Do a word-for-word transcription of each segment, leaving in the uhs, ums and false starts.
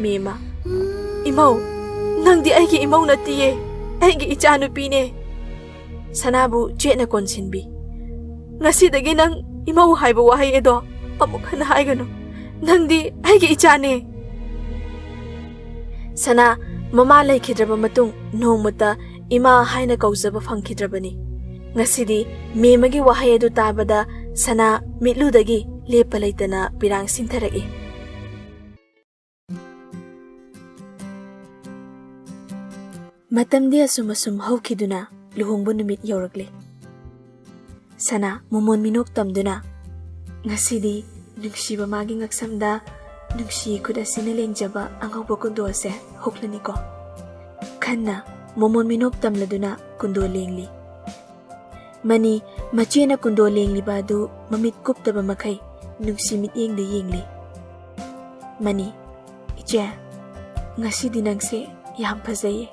ꯃꯦꯃ, "ꯏꯃꯧ, ꯅꯪꯗꯤ ꯑꯩꯒꯤ ꯏꯃꯧ ꯅꯠꯇꯤꯌꯦ, ꯑꯩꯒꯤ ꯏꯆꯥꯅꯨꯄꯤꯅꯦ꯫" ꯁꯅꯥꯕꯨ ꯆꯦꯠꯅ ꯀꯣꯟꯁꯤꯟꯕꯤ꯫ "ꯉꯁꯤꯗꯒꯤ ꯅꯪ ꯏꯃꯧ ꯍꯥꯏꯕ ꯋꯥꯍꯩ ꯑꯗꯣ ꯑꯃꯨꯛ ꯍꯟꯅ ꯍꯥꯏꯒꯅꯨ꯫ ꯅꯪꯗꯤ ꯑꯩꯒꯤ ꯏꯆꯥꯅꯦ꯫" ꯁꯅꯥ ꯃꯃꯥ ꯂꯩꯈꯤꯗ꯭ꯔꯕ ꯃꯇꯨꯡ ꯅꯣꯡꯃꯇ ꯏꯃꯥ ꯍꯥꯏꯅ ꯀꯧꯖꯕ ꯐꯪꯈꯤꯗ꯭ꯔꯕꯅꯤ꯫ ꯉꯁꯤꯗꯤ ꯃꯦꯃꯒꯤ ꯋꯥꯍꯩ ꯑꯗꯨ ꯇꯥꯕꯗ ꯁꯅꯥ ꯃꯤꯠꯂꯨꯗꯒꯤ ꯂꯦꯞꯄ ꯂꯩꯇꯅ ꯄꯤꯔꯥꯡ ꯁꯤꯟꯊꯔꯛꯏ꯫ ꯃꯇꯝꯗꯤ ꯑꯁꯨꯝ ꯑꯁꯨꯝ ꯍꯧꯈꯤꯗꯨꯅ ꯂꯨꯍꯣꯡꯕ ꯅꯨꯃꯤꯠ ꯌꯧꯔꯛꯂꯦ꯫ ꯁꯅꯥ ꯃꯣꯃꯣꯟ ꯃꯤꯅꯣꯛ ꯇꯝꯗꯨꯅ, "ꯉꯁꯤꯗꯤ ꯅꯨꯡꯁꯤꯕ ꯃꯥꯒꯤ ꯉꯛꯁꯝꯗ ꯅꯨꯡꯁꯤ ꯈꯨꯠ ꯑꯁꯤꯅ ꯂꯦꯡꯖꯕ ꯑꯉꯧꯕ ꯀꯨꯟꯗꯣ ꯑꯁꯦ ꯍꯨꯛꯂꯅꯤꯀꯣ꯫" ꯈꯟꯅ ꯃꯣꯃꯣꯟ ꯃꯤꯅꯣꯛ ꯇꯝꯂꯗꯨꯅ ꯀꯨꯟꯗꯣ ꯂꯦꯡꯂꯤ꯫ ꯃꯅꯤ ꯃꯆꯦꯅ ꯀꯨꯟꯗꯣ ꯂꯦꯡꯂꯤꯕ ꯑꯗꯨ ꯃꯃꯤꯠ ꯀꯨꯞꯇꯕ ꯃꯈꯩ ꯅꯨꯡꯁꯤ ꯃꯤꯠꯌꯦꯡꯗ ꯌꯦꯡꯂꯤ꯫ ꯃꯅꯤ, "ꯏꯆꯦ, ꯉꯁꯤꯗꯤ ꯅꯪꯁꯦ ꯌꯥꯝ ꯐꯖꯩꯌꯦ꯫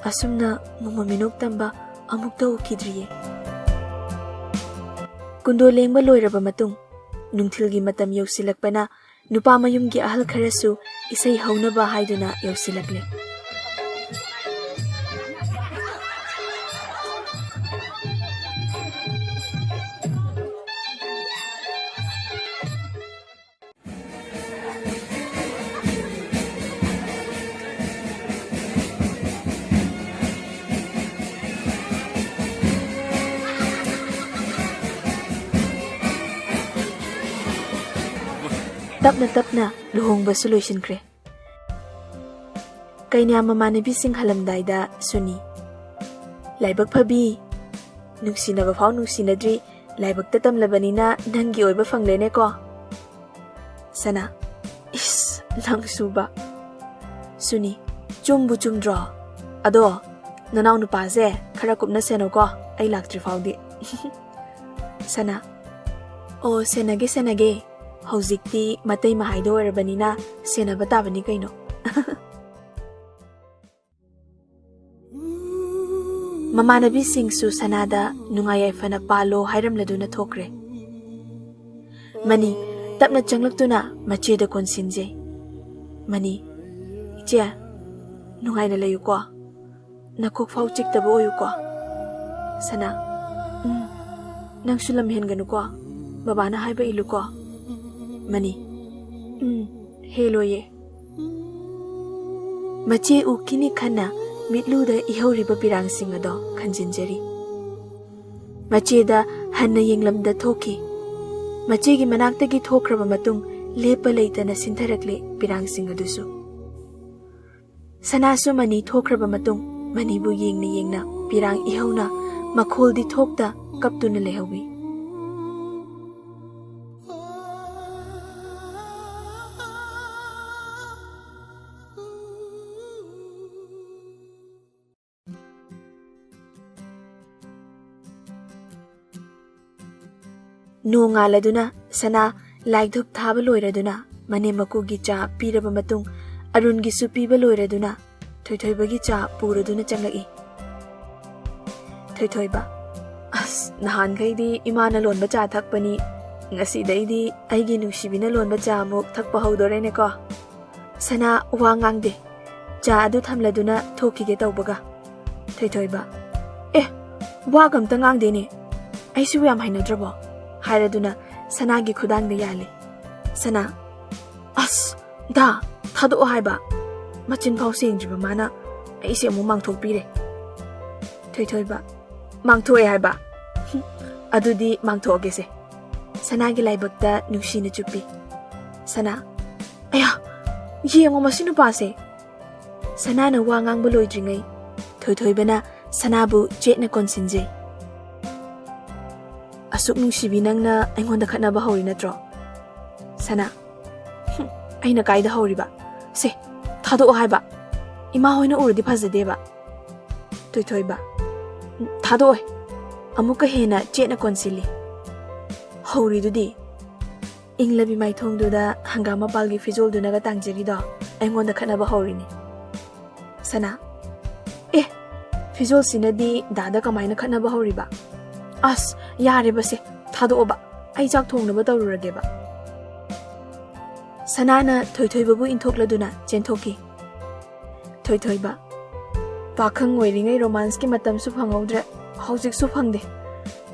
ꯑꯁꯨꯝꯅ ꯃꯣꯃꯣꯟ ꯃꯤꯅꯣꯛ ꯇꯝꯕ ꯑꯃꯨꯛꯇ ꯎꯈꯤꯗ꯭ꯔꯤꯌꯦ꯫" ꯀꯨꯟꯗꯣ ꯂꯦꯡꯕ ꯂꯣꯏꯔꯕ ꯃꯇꯨꯡ ꯅꯨꯡꯊꯤꯜꯒꯤ ꯃꯇꯝ ꯌꯧꯁꯤꯜꯂꯛꯄꯅ ꯅꯨꯄꯥ ꯃꯌꯨꯝꯒꯤ ꯑꯍꯜ ꯈꯔꯁꯨ ꯏꯁꯩ ꯍꯧꯅꯕ ꯍꯥꯏꯗꯨꯅ ꯌꯧꯁꯤꯜꯂꯛꯂꯦ꯫ ꯇꯞꯅ ꯇꯞꯅ ꯂꯨꯍꯣꯡꯕꯁꯨ ꯂꯣꯏꯁꯤꯟꯈ꯭ꯔꯦ꯫ ꯀꯩꯅꯥ ꯃꯃꯥꯟꯅꯕꯤꯁꯤꯡ ꯍꯜꯂꯝꯗꯥꯏꯗ ꯁꯨꯅꯤ, "ꯂꯥꯏꯕꯛ ꯐꯕꯤ, ꯅꯨꯡꯁꯤꯅꯕ ꯐꯥꯎ ꯅꯨꯡꯁꯤꯅꯗ꯭ꯔꯤ, ꯂꯥꯏꯕꯛꯇ ꯇꯝꯂꯕꯅꯤꯅ ꯅꯪꯒꯤ ꯑꯣꯏꯕ ꯐꯪꯂꯦꯅꯦꯀꯣ꯫" ꯁꯅꯥ, "ꯏꯁ, ꯅꯪꯁꯨꯕ꯫" ꯁꯨꯅꯤ, "ꯆꯨꯝꯕꯨ ꯆꯨꯝꯗ꯭ꯔꯣ? ꯑꯗꯣ ꯅꯅꯥꯎ ꯅꯨꯄꯥꯁꯦ ꯈꯔ ꯀꯨꯞꯅ ꯁꯦꯟꯅꯧꯀꯣ, ꯑꯩ ꯂꯥꯛꯇ꯭ꯔꯤ ꯐꯥꯎꯗꯤ꯫" ꯁꯅꯥ, "ꯑꯣ, ꯁꯦꯟꯅꯒꯦ, ꯁꯦꯟꯅꯒꯦ꯫ ꯍꯧꯖꯤꯛꯇꯤ ꯃꯇꯩ ꯃꯍꯥꯏꯗꯣ ꯑꯣꯏꯔꯕꯅꯤꯅ ꯁꯦꯟꯅꯕ ꯇꯥꯕꯅꯤ ꯀꯩꯅꯣ꯫" ꯃꯃꯥꯟꯅꯕꯤꯁꯤꯡꯁꯨ ꯁꯅꯥꯗ ꯅꯨꯡꯉꯥꯏ ꯌꯥꯏꯐꯅ ꯄꯥꯜꯂꯣ ꯍꯥꯏꯔꯝꯂꯗꯨꯅ ꯊꯣꯛꯈ꯭ꯔꯦ꯫ ꯃꯅꯤ ꯇꯞꯅ ꯆꯪꯂꯛꯇꯨꯅ ꯃꯆꯦꯗ ꯀꯣꯟꯁꯤꯟꯖꯩ꯫ ꯃꯅꯤ, "ꯏꯆꯦ, ꯅꯨꯡꯉꯥꯏꯅ ꯂꯩꯌꯨꯀꯣ꯫ ꯅꯀꯣꯛ ꯐꯥꯎ ꯆꯤꯛꯇꯕ ꯑꯣꯏꯌꯨꯀꯣ꯫" ꯁꯅꯥ, "ꯎꯝ, ꯅꯪꯁꯨ ꯂꯝ ꯍꯦꯟꯒꯅꯨꯀꯣ꯫ ꯕꯕꯥꯅ ꯍꯥꯏꯕ ꯏꯜꯂꯨꯀꯣ꯫" ꯃꯅꯤ, "ꯎꯝ, ꯍꯦꯜꯂꯣꯏꯌꯦ꯫" ꯃꯆꯦ ꯎꯀꯤꯅꯤ ꯈꯟꯅ ꯃꯤꯠꯂꯨꯗ ꯏꯍꯧꯔꯤꯕ ꯄꯤꯔꯥꯡꯁꯤꯡ ꯑꯗꯣ ꯈꯟꯖꯤꯟꯖꯔꯤ꯫ ꯃꯆꯦꯗ ꯍꯟꯅ ꯌꯦꯡꯂꯝꯗ ꯊꯣꯛꯈꯤ꯫ ꯃꯆꯦꯒꯤ ꯃꯅꯥꯛꯇꯒꯤ ꯊꯣꯛꯈ꯭ꯔꯕ ꯃꯇꯨꯡ ꯂꯦꯞꯄ ꯂꯩꯇꯅ ꯁꯤꯟꯊꯔꯛꯂꯦ ꯄꯤꯔꯥꯡꯁꯤꯡ ꯑꯗꯨꯁꯨ꯫ ꯁꯅꯥꯁꯨ ꯃꯅꯤ ꯊꯣꯛꯈ꯭ꯔꯕ ꯃꯇꯨꯡ ꯃꯅꯤꯕꯨ ꯌꯦꯡꯅ ꯌꯦꯡꯅ ꯄꯤꯔꯥꯡ ꯏꯍꯧꯅ ꯃꯈꯣꯜꯗꯤ ꯊꯣꯛꯇ ꯀꯞꯇꯨꯅ ꯂꯩꯍꯧꯏ꯫ ꯅꯣꯡꯉꯥꯜꯂꯗꯨꯅ ꯁꯅꯥ ꯂꯥꯏꯙꯨꯞ ꯊꯥꯕ ꯂꯣꯏꯔꯗꯨꯅ ꯃꯅꯦꯝ ꯃꯀꯨꯒꯤ ꯆꯥ ꯄꯤꯔꯕ ꯃꯇꯨꯡ ꯑꯔꯨꯟꯒꯤꯁꯨ ꯄꯤꯕ ꯂꯣꯏꯔꯗꯨꯅ ꯊꯣꯏꯊꯣꯏꯕꯒꯤ ꯆꯥ ꯄꯨꯔꯗꯨꯅ ꯆꯪꯂꯛꯏ꯫ ꯊꯣꯏꯊꯣꯏꯕ, "ꯑꯁ, ꯅꯍꯥꯟꯈꯩꯗꯤ ꯏꯃꯥꯅ ꯂꯣꯟꯕ ꯆꯥ ꯊꯛꯄꯅꯤ, ꯉꯁꯤꯗꯩꯗꯤ ꯑꯩꯒꯤ ꯅꯨꯡꯁꯤꯕꯤꯅ ꯂꯣꯟꯕ ꯆꯥ ꯑꯃꯨꯛ ꯊꯛꯄ ꯍꯧꯗꯣꯔꯦꯅꯦꯀꯣ꯫" ꯁꯅꯥ ꯋꯥ ꯉꯥꯡꯗꯦ꯫ ꯆꯥ ꯑꯗꯨ ꯊꯝꯂꯗꯨꯅ ꯊꯣꯛꯈꯤꯒꯦ ꯇꯧꯕꯒ꯫ ꯊꯣꯏꯊꯣꯏꯕ, "ꯑꯦ, ꯋꯥꯒ ꯑꯝꯇ ꯉꯥꯡꯗꯦꯅꯦ꯫ ꯑꯩꯁꯤꯕꯨ ꯌꯥꯝ ꯍꯩꯅꯗ꯭ꯔꯕꯣ?" ꯍꯥꯏꯔꯗꯨꯅ ꯁꯅꯥꯒꯤ ꯈꯨꯗꯥꯡꯗ ꯌꯥꯜꯂꯤ꯫ ꯁꯅꯥ, "ꯑꯁ, ꯗꯥ, ꯊꯥꯗꯣꯛꯑꯣ ꯍꯥꯏꯕ꯫ ꯃꯆꯤꯟ ꯐꯥꯎ ꯁꯦꯡꯗ꯭ꯔꯤꯕ ꯃꯥꯅ ꯑꯩꯁꯦ ꯑꯃꯨꯛ ꯃꯥꯡꯊꯣꯛꯄꯤꯔꯦ꯫" ꯊꯣꯏꯊꯣꯏꯕ, "ꯃꯥꯡꯊꯣꯛꯑꯦ ꯍꯥꯏꯕ? ꯍꯨꯝ, ꯑꯗꯨꯗꯤ ꯃꯥꯡꯊꯣꯛꯑꯒꯦꯁꯦ꯫" ꯁꯅꯥꯒꯤ ꯂꯥꯏꯕꯛꯇ ꯅꯨꯡꯁꯤꯅ ꯆꯨꯞꯄꯤ꯫ ꯁꯅꯥ, "ꯑꯌꯥ, ꯌꯦꯡꯉꯣ ꯃꯁꯤ ꯅꯨꯄꯥꯁꯦ!" ꯁꯅꯥꯅ ꯋꯥ ꯉꯥꯡꯕ ꯂꯣꯏꯗ꯭ꯔꯤꯉꯩ ꯊꯣꯏꯊꯣꯏꯕꯅ ꯁꯅꯥꯕꯨ ꯆꯦꯠꯅ ꯀꯣꯟꯁꯤꯟꯖꯩ꯫ "ꯑꯁꯨꯛ ꯅꯨꯡꯁꯤꯕꯤ ꯅꯪꯅ ꯑꯩꯉꯣꯟꯗ ꯈꯠꯅꯕ ꯍꯧꯔꯤ ꯅꯠꯇ꯭ꯔꯣ?" ꯁꯅꯥ, "ꯍꯨꯝ, ꯑꯩꯅ ꯀꯥꯏꯗ ꯍꯧꯔꯤꯕ? ꯁꯦ, ꯊꯥꯗꯣꯛꯑꯣ ꯍꯥꯏꯕ꯫ ꯏꯃꯥ ꯍꯣꯏꯅ ꯎꯔꯗꯤ ꯐꯖꯗꯦꯕ꯫" ꯊꯣꯏꯊꯣꯏꯕ, "ꯊꯥꯗꯣꯛꯑꯣꯏ꯫" ꯑꯃꯨꯛꯀ ꯍꯦꯟꯅ ꯆꯦꯠꯅ ꯀꯣꯟꯁꯤꯜꯂꯤ꯫ "ꯍꯧꯔꯤꯗꯨꯗꯤ? ꯏꯪꯂꯕꯤ ꯃꯥꯏꯊꯣꯡꯗꯨꯗ ꯍꯪꯒꯥꯝ ꯃꯄꯥꯜꯒꯤ ꯐꯤꯖꯣꯜꯗꯨꯅꯒ ꯇꯥꯡꯖꯔꯤꯗꯣ ꯑꯩꯉꯣꯟꯗ ꯈꯠꯅꯕ ꯍꯧꯔꯤꯅꯤ꯫" ꯁꯅꯥ, "ꯑꯦ, ꯐꯤꯖꯣꯜꯁꯤꯅꯗꯤ ꯗꯥꯗ ꯀꯃꯥꯏꯅ ꯈꯠꯅꯕ ꯍꯧꯔꯤꯕ? ꯑꯁ, ꯌꯥꯔꯦꯕꯁꯦ, ꯊꯥꯗꯣꯛꯑꯣꯕ, ꯑꯩ ꯆꯥꯛ ꯊꯣꯡꯅꯕ ꯇꯧꯔꯨꯔꯒꯦꯕ꯫" ꯁꯅꯥꯅ ꯊꯣꯏꯊꯣꯏꯕꯕꯨ ꯏꯟꯊꯣꯛꯂꯗꯨꯅ ꯆꯦꯟꯊꯣꯛꯈꯤ꯫ ꯊꯣꯏꯊꯣꯏꯕ, ꯄꯥꯈꯪ ꯑꯣꯏꯔꯤꯉꯩ ꯔꯣꯃꯥꯟꯁꯀꯤ ꯃꯇꯝꯁꯨ ꯐꯪꯍꯧꯗ꯭ꯔꯦ, ꯍꯧꯖꯤꯛꯁꯨ ꯐꯪꯗꯦ꯫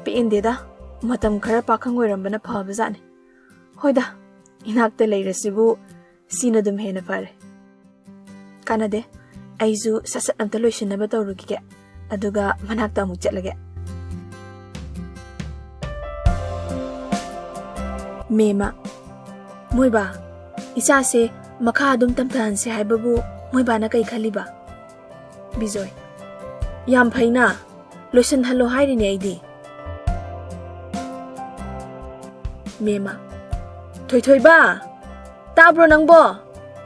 ꯄꯦꯟꯗꯦꯗ, ꯃꯇꯝ ꯈꯔ ꯄꯥꯈꯪ ꯑꯣꯏꯔꯝꯕꯅ ꯐꯕꯖꯥꯠꯅꯤ꯫ ꯍꯣꯏꯗ, ꯏꯅꯥꯛꯇ ꯂꯩꯔꯁꯤꯕꯨ ꯁꯤꯅ ꯑꯗꯨꯝ ꯍꯦꯟꯅ ꯐꯔꯦ꯫ ꯀꯥꯟꯅꯗꯦ, ꯑꯩꯁꯨ ꯁꯠ ꯁꯠ ꯑꯝꯇ ꯂꯣꯏꯁꯤꯟꯅꯕ ꯇꯧꯔꯨꯈꯤꯒꯦ, ꯑꯗꯨꯒ ꯃꯅꯥꯛꯇ ꯑꯃꯨꯛ ꯆꯠꯂꯒꯦ꯫ ꯃꯦꯃ, ꯃꯣꯏꯕꯥ, ꯏꯆꯥꯁꯦ ꯃꯈꯥ ꯑꯗꯨꯝ ꯇꯝꯊꯍꯟꯁꯦ ꯍꯥꯏꯕꯕꯨ ꯃꯣꯏꯕꯥꯅ ꯀꯩ ꯈꯜꯂꯤꯕ? ꯕꯤꯖꯣꯏ, ꯌꯥꯝ ꯐꯩꯅ, ꯂꯣꯏꯁꯤꯟꯍꯜꯂꯣ ꯍꯥꯏꯔꯤꯅꯦ ꯑꯩꯗꯤ꯫ ꯃꯦꯃ, ꯊꯣꯏꯊꯣꯏꯕ, ꯇꯥꯕ꯭ꯔꯣ ꯅꯪꯕꯣ?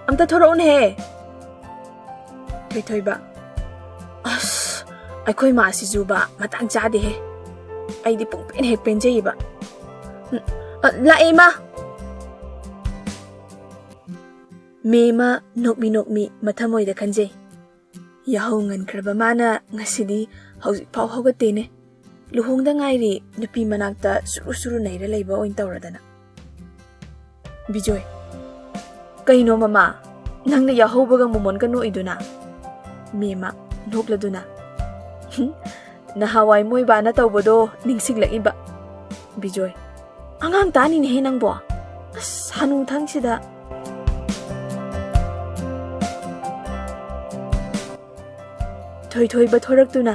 ꯑꯝꯇ ꯊꯣꯔꯛꯎꯅꯦꯍꯦ꯫ ꯊꯣꯏꯊꯣꯏꯕ, ꯑꯁ, ꯑꯩꯈꯣꯏ ꯃꯥꯁꯤꯁꯨꯕ ꯃꯇꯥꯡ ꯆꯥꯗꯦꯍꯦ꯫ ꯑꯩꯗꯤ ꯄꯨꯡꯄꯦꯟ ꯍꯦꯛ ꯄꯦꯟꯖꯩꯌꯦꯕ꯫ ꯎꯝ, ꯑ, ꯂꯥꯛꯑꯦ ꯏꯃꯥ꯫ ꯃꯦꯃ ꯅꯣꯛꯃꯤ ꯅꯣꯛꯃꯤ ꯃꯊꯃꯣꯏꯗ ꯈꯟꯖꯩ꯫ ꯌꯥꯍꯧ ꯉꯟꯈ꯭ꯔꯕ ꯃꯥꯅ ꯉꯁꯤꯗꯤ ꯍꯧꯖꯤꯛꯐꯥꯎ ꯍꯧꯒꯠꯇꯦꯅꯦ꯫ ꯂꯨꯍꯣꯡꯗ ꯉꯥꯏꯔꯤ ꯅꯨꯄꯤ ꯃꯅꯥꯛꯇ ꯁꯨꯔꯨ ꯁꯨꯔꯨ ꯅꯩꯔ ꯂꯩꯕ ꯑꯣꯏꯅ ꯇꯧꯔꯗꯅ꯫ ꯕꯤꯖꯣꯏ, ꯀꯩꯅꯣ ꯃꯃꯥ, ꯅꯪꯅ ꯌꯥꯍꯧꯕꯒ ꯃꯣꯃꯣꯟꯒ ꯅꯣꯛꯏꯗꯨꯅ? ꯃꯦꯃ, ꯅꯣꯛꯂꯗꯨꯅ, "ꯍꯨꯝ, ꯅꯍꯥꯟꯋꯥꯏ ꯃꯣꯏꯕꯥꯅ ꯇꯧꯕꯗꯣ ꯅꯤꯡꯁꯤꯡꯂꯛꯏꯕ"꯫ ꯕꯤꯖꯣꯏ, ꯑꯉꯥꯡ ꯇꯥꯅꯤꯅꯦꯍꯦ ꯅꯪꯕꯣ꯫ ꯑꯁ, ꯍꯅꯨ ꯊꯪꯁꯤꯗ꯫ ꯊꯣꯏꯊꯣꯏꯕ ꯊꯣꯔꯛꯇꯨꯅ,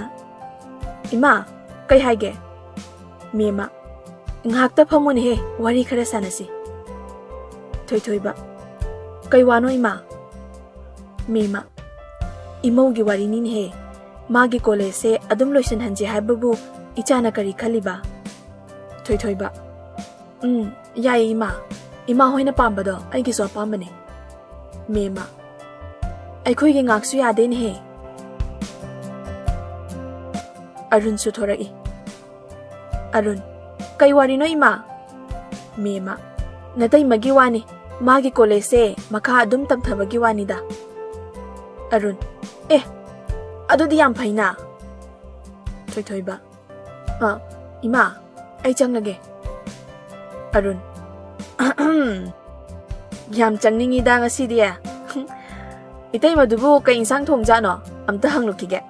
"ꯏꯃꯥ, ꯀꯩ ꯍꯥꯏꯒꯦ?" ꯃꯦꯃ, "ꯉꯥꯏꯍꯥꯛꯇ ꯐꯝꯃꯨꯅꯦꯍꯦ, ꯋꯥꯔꯤ ꯈꯔ ꯁꯥꯟꯅꯁꯤ"꯫ ꯊꯣꯏꯊꯣꯏꯕ, "ꯀꯩ ꯋꯥꯅꯣ ꯏꯃꯥ?" ꯃꯦꯃ, "ꯏꯃꯧꯒꯤ ꯋꯥꯔꯤꯅꯤꯅꯦꯍꯦ꯫ ꯃꯥꯒꯤ ꯀꯣꯂꯦꯖꯁꯦ ꯑꯗꯨꯝ ꯂꯣꯏꯁꯤꯟꯍꯟꯁꯦ ꯍꯥꯏꯕꯕꯨ ꯏꯆꯥꯅ ꯀꯔꯤ ꯈꯜꯂꯤꯕ?" ꯊꯣꯏꯊꯣꯏꯕ, "ꯎꯝ, ꯌꯥꯏꯌꯦ ꯏꯃꯥ꯫ ꯏꯃꯥ ꯍꯣꯏꯅ ꯄꯥꯝꯕꯗꯣ ꯑꯩꯒꯤꯁꯨ ꯑꯄꯥꯝꯕꯅꯦ"꯫ ꯃꯦꯃ, "ꯑꯩꯈꯣꯏꯒꯤ ꯉꯥꯛꯁꯨ ꯌꯥꯗꯦꯅꯦꯍꯦ"꯫ ꯑꯔꯨꯟꯁꯨ ꯊꯣꯔꯛꯏ꯫ ꯑꯔꯨꯟ, "ꯀꯩ ꯋꯥꯔꯤꯅꯣ ꯏꯃꯥ?" ꯃꯦꯃ, "ꯅꯇꯩꯃꯒꯤ ꯋꯥꯅꯤ꯫ ꯃꯥꯒꯤ ꯀꯣꯂꯦꯖꯁꯦ ꯃꯈꯥ ꯑꯗꯨꯝ ꯇꯝꯊꯕꯒꯤ ꯋꯥꯅꯤꯗ"꯫ ꯑꯔꯨꯟ, "ꯑꯦ, ꯑꯗꯨꯗꯤ ꯌꯥꯝ ꯐꯩꯅ"꯫ ꯊꯣꯏꯊꯣꯏꯕ, "ꯑ, ꯏꯃꯥ, ꯑꯩ ꯆꯪꯉꯒꯦ"꯫ ꯑꯔꯨꯟ, "ꯑꯍꯝ"꯫ ꯌꯥꯝ ꯆꯪꯅꯤꯡꯉꯤꯗ ꯉꯁꯤꯗꯤ꯫ ꯏꯇꯩꯃꯗꯨꯕꯨ ꯀꯩ ꯏꯟꯁꯥꯡ ꯊꯣꯡꯖꯥꯠꯅꯣ? ꯑꯝꯇ ꯍꯪꯂꯨꯈꯤꯒꯦ꯫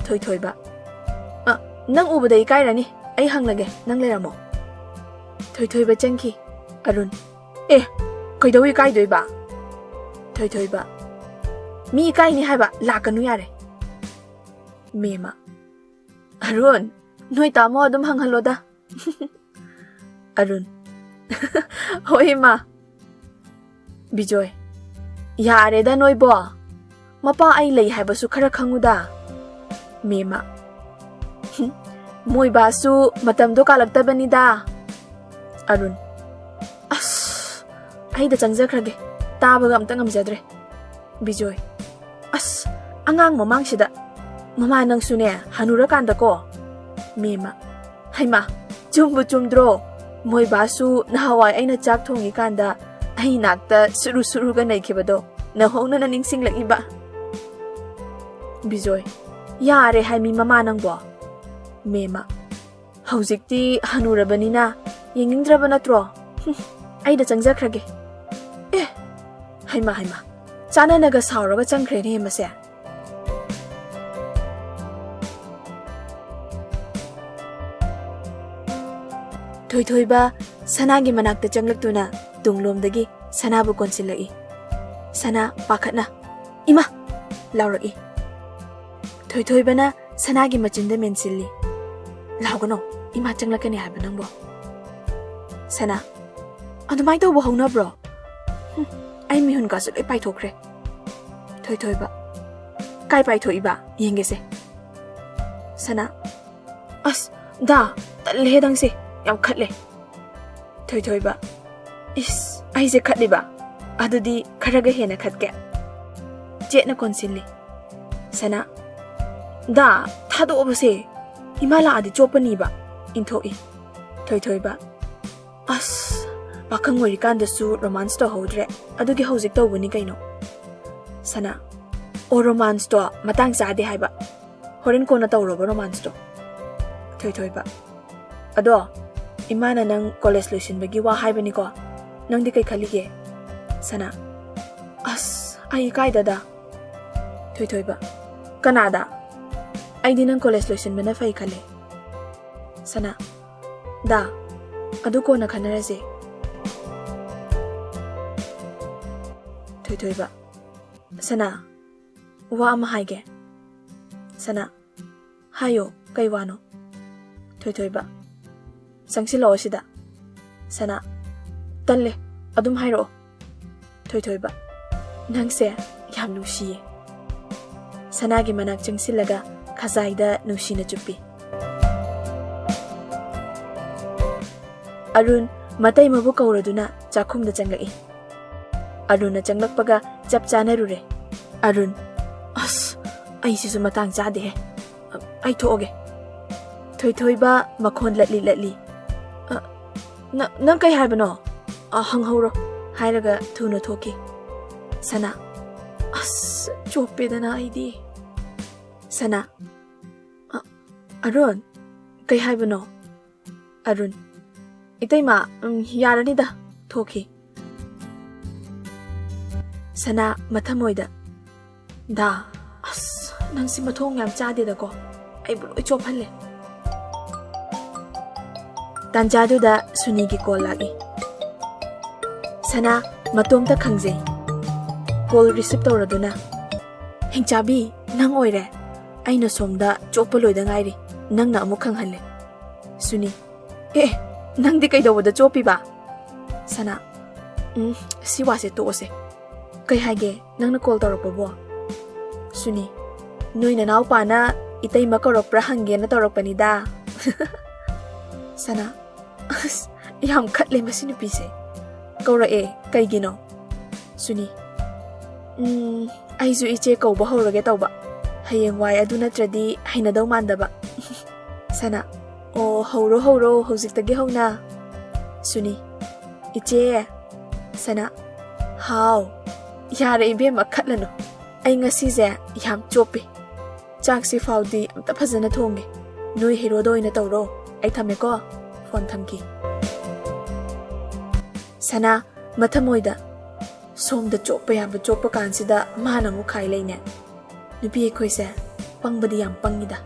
ꯊꯣꯏꯊꯣꯏꯕ, "ꯑ, ꯅꯪ ꯎꯕꯗ ꯏꯀꯥꯏꯔꯅꯤ, ꯑꯩ ꯍꯪꯂꯒꯦ, ꯅꯪ ꯂꯩꯔꯝꯃꯣ"꯫ ꯊꯣꯏꯊꯣꯏꯕ ꯆꯪꯈꯤ꯫ ꯑꯔꯨꯟ, "ꯑꯦ, ꯀꯩꯗꯧ ꯏꯀꯥꯏꯗꯣꯏꯕ?" ꯊꯣꯏꯊꯣꯏꯕ, "ꯃꯤ ꯏꯀꯥꯏꯅꯤ ꯍꯥꯏꯕ, ꯂꯥꯛꯀꯅꯨ ꯌꯥꯔꯦ"꯫ ꯃꯦꯃ, "ꯑꯔꯨꯟ, ꯅꯣꯏ ꯇꯥꯃꯣ ꯑꯗꯨꯝ ꯍꯪꯍꯜꯂꯣꯗ"꯫ ꯑꯔꯨꯟ, "ꯍꯣꯏ ꯏꯃꯥ"꯫ ꯕꯤꯖꯣꯏ, "ꯌꯥꯔꯦꯗ ꯅꯣꯏꯕꯣ, ꯃꯄꯥ ꯑꯩ ꯂꯩ ꯍꯥꯏꯕꯁꯨ ꯈꯔ ꯈꯪꯉꯨꯗ"꯫ ꯃꯦꯃ, "ꯍꯨꯝ, ꯃꯣꯏ ꯕꯥꯁꯨ ꯃꯇꯝꯗꯣ ꯀꯥꯜꯂꯛꯇꯕꯅꯤꯗ"꯫ ꯑꯔꯨꯟ, "ꯑꯁ, ꯑꯩꯗ ꯆꯪꯖꯈ꯭ꯔꯒꯦ, ꯇꯥꯕꯒ ꯑꯝꯇ ꯉꯝꯖꯗ꯭ꯔꯦ"꯫ ꯕꯤꯖꯣꯏ, "ꯑꯁ, ꯑꯉꯥꯡ ꯃꯃꯥꯡꯁꯤꯗ, ꯃꯃꯥ ꯅꯪꯁꯨꯅꯦ ꯍꯅꯨꯔꯀꯥꯟꯗꯀꯣ"꯫ ꯃꯦꯃ, "ꯍꯩꯃꯥ, ꯆꯨꯝꯕꯨ ꯆꯨꯝꯗ꯭ꯔꯣ? ꯃꯣꯏ ꯕꯥꯁꯨ ꯅꯍꯥꯟꯋꯥꯏ ꯑꯩꯅ ꯆꯥꯛ ꯊꯣꯡꯉꯤꯀꯥꯟꯗ ꯑꯩ ꯅꯥꯛꯇ ꯁꯨꯔꯨ ꯁꯨꯔꯨꯒ ꯅꯩꯈꯤꯕꯗꯣ ꯅꯧꯍꯧꯅꯅ ꯅꯤꯡꯁꯤꯡꯂꯛꯏꯕ"꯫ ꯕꯤꯖꯣꯏ, "ꯌꯥꯔꯦ ꯍꯥꯏꯃꯤ ꯃꯃꯥ ꯅꯪꯕꯣ"꯫ ꯃꯦꯃ, "ꯍꯧꯖꯤꯛꯇꯤ ꯍꯅꯨꯔꯕꯅꯤꯅ ꯌꯦꯡꯅꯤꯡꯗ꯭ꯔꯕ ꯅꯠꯇ꯭ꯔꯣ? ꯍꯨꯝ, ꯑꯩꯗ ꯆꯪꯖꯈ꯭ꯔꯒꯦ"꯫ ꯑꯦ, ꯍꯩꯃꯥ ꯍꯩꯃꯥ, ꯆꯥꯟꯅꯅꯒ ꯁꯥꯎꯔꯒ ꯆꯪꯈ꯭ꯔꯦꯅꯦ ꯃꯁꯦ꯫ ꯊꯣꯏꯊꯣꯏꯕ ꯁꯅꯥꯒꯤ ꯃꯅꯥꯛꯇ ꯆꯪꯂꯛꯇꯨꯅ ꯇꯨꯡꯂꯣꯝꯗꯒꯤ ꯁꯅꯥꯕꯨ ꯀꯣꯟꯁꯤꯜꯂꯛꯏ꯫ ꯁꯅꯥ ꯄꯥꯈꯠꯅ "ꯏꯃꯥ!" ꯂꯥꯎꯔꯛꯏ꯫ ꯊꯣꯏꯊꯣꯏꯕꯅ ꯁꯅꯥꯒꯤ ꯃꯆꯤꯟꯗ ꯃꯦꯟꯁꯤꯜꯂꯤ꯫ "ꯂꯥꯎꯒꯅꯣ, ꯏꯃꯥ ꯆꯪꯂꯛꯀꯅꯤ ꯍꯥꯏꯕ ꯅꯪꯕꯣ"꯫ ꯁꯅꯥ, "ꯑꯗꯨꯃꯥꯏꯅ ꯇꯧꯕ ꯍꯧꯅꯕ꯭ꯔꯣ? ꯍꯨꯝ, ꯑꯩ ꯃꯤꯍꯨꯟ ꯀꯥꯁꯨ ꯂꯣꯏ ꯄꯥꯏꯊꯣꯛꯈ꯭ꯔꯦ"꯫ ꯊꯣꯏꯊꯣꯏꯕ, "ꯀꯥꯏ ꯄꯥꯏꯊꯣꯛꯏꯕ? ꯌꯦꯡꯒꯦꯁꯦ"꯫ ꯁꯅꯥ, "ꯑꯁ, ꯗꯥ, ꯇꯜꯂꯦꯍꯦ ꯅꯪꯁꯦ, ꯌꯥꯝ ꯈꯠꯂꯦ"꯫ ꯊꯣꯏꯊꯣꯏꯕ, "ꯏꯁ, ꯑꯩꯁꯦ ꯈꯠꯂꯤꯕ? ꯑꯗꯨꯗꯤ ꯈꯔꯒ ꯍꯦꯟꯅ ꯈꯠꯀꯦ"꯫ ꯆꯦꯠꯅ ꯀꯣꯟꯁꯤꯜꯂꯤ꯫ ꯁꯅꯥ, "ꯗꯥ, ꯊꯥꯗꯣꯛꯑꯕꯁꯦ, ꯏꯃꯥ ꯂꯥꯛꯑꯗꯤ ꯆꯣꯞꯄꯅꯤꯕ"꯫ ꯏꯟꯊꯣꯛꯏ꯫ ꯊꯣꯏꯊꯣꯏꯕ, "ꯑꯁ, ꯄꯥꯈꯪ ꯑꯣꯏꯔꯤꯀꯥꯟꯗꯁꯨ romance ꯇꯧꯍꯧꯗ꯭ꯔꯦ, ꯑꯗꯨꯒꯤ ꯍꯧꯖꯤꯛ ꯇꯧꯕꯅꯤ ꯀꯩꯅꯣ"꯫ ꯁꯅꯥ, "ꯑꯣ, romance ꯇꯣ ꯃꯇꯥꯡ ꯆꯥꯗꯦ ꯍꯥꯏꯕ, ꯍꯣꯔꯦꯟ ꯀꯣꯟꯅ ꯇꯧꯔꯣꯕ romance ꯇꯣ"꯫ ꯊꯣꯏꯊꯣꯏꯕ, "ꯑꯗꯣ, ꯏꯃꯥꯅ ꯅꯪ college ꯂꯣꯏꯁꯤꯟꯕꯒꯤ ꯋꯥ ꯍꯥꯏꯕꯅꯤꯀꯣ, ꯅꯪꯗꯤ ꯀꯩ ꯈꯜꯂꯤꯒꯦ?" ꯁꯅꯥ, ꯑꯁ, ꯑꯩ ꯏꯀꯥꯏꯗꯗ꯫ ꯊꯣꯏꯊꯣꯏꯕ, ꯀꯅꯥꯗ? ꯑꯩꯗꯤ ꯅꯪ ꯀꯣꯂꯦꯖ ꯂꯣꯏꯁꯤꯟꯕꯅ ꯐꯩ ꯈꯜꯂꯦ꯫ ꯁꯅꯥ, ꯗꯥ, ꯑꯗꯨ ꯀꯣꯟꯅ ꯈꯟꯅꯔꯁꯦ꯫ ꯊꯣꯏꯊꯣꯏꯕ, ꯁꯅꯥ, ꯋꯥ ꯑꯃ ꯍꯥꯏꯒꯦ꯫ ꯁꯅꯥ, ꯍꯥꯏꯌꯣ, ꯀꯩ ꯋꯥꯅꯣ? ꯊꯣꯏꯊꯣꯏꯕ, ꯆꯪꯁꯤꯜꯂꯛꯑꯣ ꯁꯤꯗ꯫ ꯁꯅꯥ, ꯇꯜꯂꯦ, ꯑꯗꯨꯝ ꯍꯥꯏꯔꯛꯑꯣ꯫ ꯊꯣꯏꯊꯣꯏꯕ, ꯅꯪꯁꯦ ꯌꯥꯝ ꯅꯨꯡꯁꯤꯌꯦ꯫ ꯁꯅꯥꯒꯤ ꯃꯅꯥꯛ ꯆꯪꯁꯤꯜꯂꯒ ꯈꯖꯥꯏꯗ ꯅꯨꯡꯁꯤꯅ ꯆꯨꯞꯄꯤ꯫ ꯑꯔꯨꯟ ꯃꯇꯩꯃꯕꯨ ꯀꯧꯔꯗꯨꯅ ꯆꯥꯛꯈꯨꯝꯗ ꯆꯪꯂꯛꯏ꯫ ꯑꯔꯨꯟꯅ ꯆꯪꯂꯛꯄꯒ ꯆꯞ ꯆꯥꯅꯔꯨꯔꯦ꯫ ꯑꯔꯨꯟ, ꯑꯁ, ꯑꯩꯁꯤꯁꯨ ꯃꯇꯥꯡ ꯆꯥꯗꯦꯍꯦ꯫ ꯑꯩ ꯊꯣꯛꯑꯒꯦ꯫ ꯊꯣꯏꯊꯣꯏꯕ ꯃꯈꯣꯟ ꯂꯠꯂꯤ ꯂꯠꯂꯤ, "ꯑ, ꯅ-, ꯅꯪ ꯀꯩ ꯍꯥꯏꯕꯅꯣ? ꯑ, ꯍꯪꯍꯧꯔꯣ," ꯍꯥꯏꯔꯒ ꯊꯨꯅ ꯊꯣꯛꯈꯤ꯫ ꯁꯅꯥ, ꯑꯁ, ꯆꯣꯞꯄꯦꯗꯅ ꯑꯩꯗꯤ꯫ ꯁꯅꯥ, "ꯑ, ꯑꯔꯨꯟ, ꯀꯩ ꯍꯥꯏꯕꯅꯣ?" ꯑꯔꯨꯟ, "ꯏꯇꯩꯃ, ꯎꯝ, ꯌꯥꯔꯅꯤꯗ," ꯊꯣꯛꯈꯤ꯫ ꯁꯅꯥ ꯃꯊꯃꯣꯏꯗ, "ꯗꯥ, ꯑꯁ, ꯅꯪꯁꯤ ꯃꯊꯣꯡ ꯌꯥꯝ ꯆꯥꯗꯦꯗꯀꯣ, ꯑꯩꯕꯨ ꯂꯣꯏ ꯆꯣꯞꯍꯜꯂꯦ꯫" ꯇꯥꯟꯖꯥꯗꯨꯗ ꯁꯨꯅꯤꯒꯤ ꯀꯣꯜ ꯂꯥꯛꯏ꯫ ꯁꯅꯥ ꯃꯇꯣꯝꯇ ꯈꯪꯖꯩ꯫ ꯀꯣꯜ ꯔꯤꯁꯤꯞ ꯇꯧꯔꯗꯨꯅ, "ꯍꯤꯡꯆꯥꯕꯤ, ꯅꯪ ꯑꯣꯏꯔꯦ꯫ ꯑꯩꯅ ꯁꯣꯝꯗ ꯆꯣꯞꯄ ꯂꯣꯏꯗ ꯉꯥꯏꯔꯤ, ꯅꯪꯅ ꯑꯃꯨꯛ ꯈꯪꯍꯜꯂꯦ꯫" ꯁꯨꯅꯤ, "ꯑꯦ, ꯅꯪꯗꯤ ꯀꯩꯗꯧꯕꯗ ꯆꯣꯞꯄꯤꯕ?" ꯁꯅꯥ, "ꯎꯝ, ꯁꯤ ꯋꯥꯁꯦ ꯇꯣꯛꯑꯁꯦ꯫ ꯀꯩ ꯍꯥꯏꯒꯦ, ꯅꯪꯅ ꯀꯣꯜ ꯇꯧꯔꯛꯄꯕꯣ?" ꯁꯨꯅꯤ, "ꯅꯣꯏ ꯅꯅꯥꯎꯄꯥꯅ ꯏꯇꯩꯃ ꯀꯧꯔꯛꯄ꯭ꯔꯥ ꯍꯪꯒꯦꯅ ꯇꯧꯔꯛꯄꯅꯤꯗ꯫" ꯁꯅꯥ, "ꯑꯁ, ꯌꯥꯝ ꯈꯠꯂꯦ ꯃꯁꯤ ꯅꯨꯄꯤꯁꯦ꯫ ꯀꯧꯔꯛꯑꯦ, ꯀꯩꯒꯤꯅꯣ?" ꯁꯨꯅꯤ, "ꯎꯝ, ꯑꯩꯁꯨ ꯏꯆꯦ ꯀꯧꯕ ꯍꯧꯔꯒꯦ ꯇꯧꯕ꯫ ꯍꯌꯦꯡꯋꯥꯏ ꯑꯗꯨ ꯅꯠꯇ꯭ꯔꯗꯤ ꯍꯩꯅꯗꯧ ꯃꯥꯟꯗꯕ꯫" ꯁꯅꯥ, "ꯑꯣ, ꯍꯧꯔꯣ, ꯍꯧꯔꯣ, ꯍꯧꯖꯤꯛꯇꯒꯤ ꯍꯧꯅ꯫" ꯁꯨꯅꯤ, "ꯏꯆꯦ꯫" ꯁꯅꯥ, "ꯍꯥꯎ꯫" "ꯌꯥꯔꯦ ꯏꯕꯦꯝꯃ, ꯈꯠꯂꯅꯨ꯫ ꯑꯩ ꯉꯁꯤꯁꯦ ꯌꯥꯝ ꯆꯣꯞꯄꯤ꯫ ꯆꯥꯛꯁꯤ ꯐꯥꯎꯗꯤ ꯑꯝꯇ ꯐꯖꯅ ꯊꯣꯡꯒꯦ꯫ ꯅꯣꯏ ꯍꯦꯔꯣꯗ ꯑꯣꯏꯅ ꯇꯧꯔꯣ꯫ ꯑꯩ ꯊꯝꯃꯦꯀꯣ꯫" ꯐꯣꯟ ꯊꯝꯈꯤ꯫ ꯁꯅꯥ ꯃꯊꯃꯣꯏꯗ, ꯁꯣꯝꯗ ꯆꯣꯞꯄ ꯌꯥꯕ ꯆꯣꯞꯄ ꯀꯥꯟꯁꯤꯗ ꯃꯥꯅ ꯑꯃꯨꯛ ꯈꯥꯏ ꯂꯩꯅꯦ꯫ ꯅꯨꯄꯤ ꯑꯩꯈꯣꯏꯁꯦ ꯄꯪꯕꯗꯤ ꯌꯥꯝ ꯄꯪꯉꯤꯗ꯫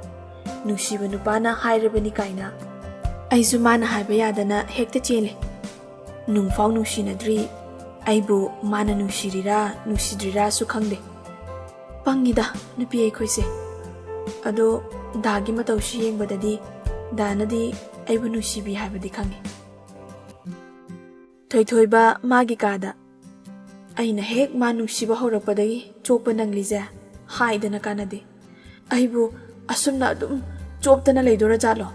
ꯅꯨꯡꯁꯤꯕ ꯅꯨꯄꯥꯅ ꯍꯥꯏꯔꯕꯅꯤ ꯀꯥꯏꯅ꯫ ꯑꯩꯁꯨ ꯃꯥꯅ ꯍꯥꯏꯕ ꯌꯥꯗꯅ ꯍꯦꯛꯇ ꯆꯦꯜꯂꯦ꯫ ꯅꯨꯡꯐꯥꯎ ꯅꯨꯡꯁꯤꯅꯗ꯭ꯔꯤ꯫ ꯑꯩꯕꯨ ꯃꯥꯅ ꯅꯨꯡꯁꯤꯔꯤꯔꯥ ꯅꯨꯡꯁꯤꯗ꯭ꯔꯤꯔꯥꯁꯨ ꯈꯪꯗꯦ꯫ ꯄꯪꯉꯤꯗ ꯅꯨꯄꯤ ꯑꯩꯈꯣꯏꯁꯦ꯫ ꯑꯗꯣ ꯗꯥꯒꯤ ꯃꯇꯧꯁꯤ ꯌꯦꯡꯕꯗꯗꯤ ꯗꯥꯅꯗꯤ ꯑꯩꯕꯨ ꯅꯨꯡꯁꯤꯕꯤ ꯍꯥꯏꯕꯗꯤ ꯈꯪꯉꯤ꯫ ꯊꯣꯏꯊꯣꯏꯕ ꯃꯥꯒꯤ ꯀꯥꯗ꯫ ꯑꯩꯅ ꯍꯦꯛ ꯃꯥ ꯅꯨꯡꯁꯤꯕ ꯍꯧꯔꯛꯄꯗꯒꯤ ꯆꯣꯞꯄ ꯅꯪꯂꯤꯁꯦ ꯍꯥꯏꯗꯅ ꯀꯥꯟꯅꯗꯦ꯫ ꯑꯩꯕꯨ ꯑꯁꯨꯝꯅ ꯑꯗꯨꯝ ꯆꯣꯞꯇꯅ ꯂꯩꯗꯣꯔ ꯖꯥꯠꯂꯣ?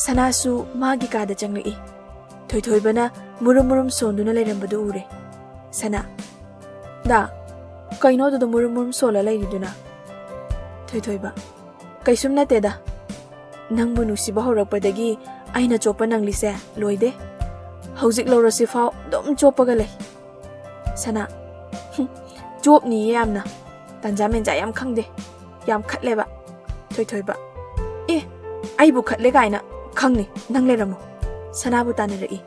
ꯁꯅꯥꯁꯨ ꯃꯥꯒꯤ ꯀꯥꯗ ꯆꯪꯂꯛꯏ꯫ ꯊꯣꯏꯊꯣꯏꯕꯅ ꯃꯨꯔꯨꯝ ꯃꯨꯔꯨꯝ ꯁꯣꯟꯗꯨꯅ ꯂꯩꯔꯝꯕꯗꯨ ꯎꯔꯦ꯫ ꯁꯅꯥ, "ꯗꯥ, ꯀꯩꯅꯣ ꯑꯗꯨꯗ ꯃꯨꯔꯨꯝ ꯃꯨꯔꯨꯝ ꯁꯣꯜꯂ ꯂꯩꯔꯤꯗꯨꯅ?" ꯊꯣꯏꯊꯣꯏꯕ, "ꯀꯩꯁꯨꯝ ꯅꯠꯇꯦꯗ꯫ ꯅꯪꯕꯨ ꯅꯨꯡꯁꯤꯕ ꯍꯧꯔꯛꯄꯗꯒꯤ ꯑꯩꯅ ꯆꯣꯞꯄ ꯅꯪꯂꯤꯁꯦ ꯂꯣꯏꯗꯦ꯫ ꯍꯧꯖꯤꯛ ꯂꯧꯔꯁꯤꯐꯥꯎ ꯑꯗꯨꯝ ꯆꯣꯞꯄꯒ ꯂꯩ꯫" ꯁꯅꯥ, "ꯍꯨꯝ, ꯆꯣꯞꯅꯤꯌꯦ ꯌꯥꯝꯅ꯫ ꯇꯟꯖꯥ ꯃꯦꯟꯖꯥ ꯌꯥꯝ ꯈꯪꯗꯦ꯫ ꯌꯥꯝ ꯈꯠꯂꯦꯕ꯫" ꯊꯣꯏꯊꯣꯏꯕ, "ꯑꯦ, ꯑꯩꯕꯨ ꯈꯠꯂꯦ ꯀꯥꯏꯅ? ꯈꯪꯅꯤ, ꯅꯪ ꯂꯩꯔꯝꯃꯣ꯫" ꯁꯅꯥꯕꯨ ꯇꯥꯟꯅꯔꯛꯏ꯫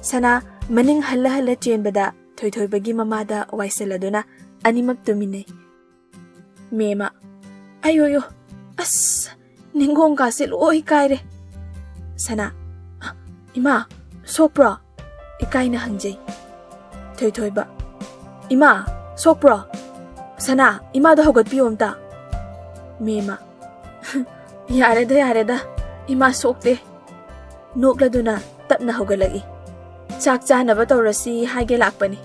ꯁꯅꯥ ꯃꯅꯤꯡ ꯍꯜꯂ ꯍꯜꯂ ꯆꯦꯟꯕꯗ ꯊꯣꯏꯊꯣꯏꯕꯒꯤ ꯃꯃꯥꯗ ꯋꯥꯏꯁꯤꯜꯂꯗꯨꯅ ꯑꯅꯤꯃꯛ ꯇꯨꯃꯤꯟꯅꯩ꯫ ꯃꯦꯃ, "ꯑꯌꯣꯌꯣ, ꯑꯁ, ꯅꯤꯡꯒꯣꯡꯀꯥꯁꯦ ꯂꯣꯏ ꯀꯥꯏꯔꯦ꯫" ꯁꯅꯥ, "ꯏꯃꯥ, ꯁꯣꯛꯄ꯭ꯔꯣ?" ꯏꯀꯥꯏꯅ ꯍꯪꯖꯩ꯫ ꯊꯣꯏꯊꯣꯏꯕ, "ꯏꯃꯥ, ꯁꯣꯛꯄ꯭ꯔꯣ? ꯁꯅꯥ, ꯏꯃꯥꯗꯣ ꯍꯧꯒꯠꯄꯤꯌꯣ ꯑꯝꯇ꯫" ꯃꯦꯃ, "ꯌꯥꯔꯦꯗ, ꯌꯥꯔꯦꯗ, ꯏꯃꯥ ꯁꯣꯛꯇꯦ꯫" ꯅꯣꯛꯂꯗꯨꯅ ꯇꯞꯅ ꯍꯧꯒꯠꯂꯛꯏ꯫ "ꯆꯥꯛ ꯆꯥꯅꯕ ꯇꯧꯔꯁꯤ ꯍꯥꯏꯒꯦ ꯂꯥꯛꯄꯅꯤ꯫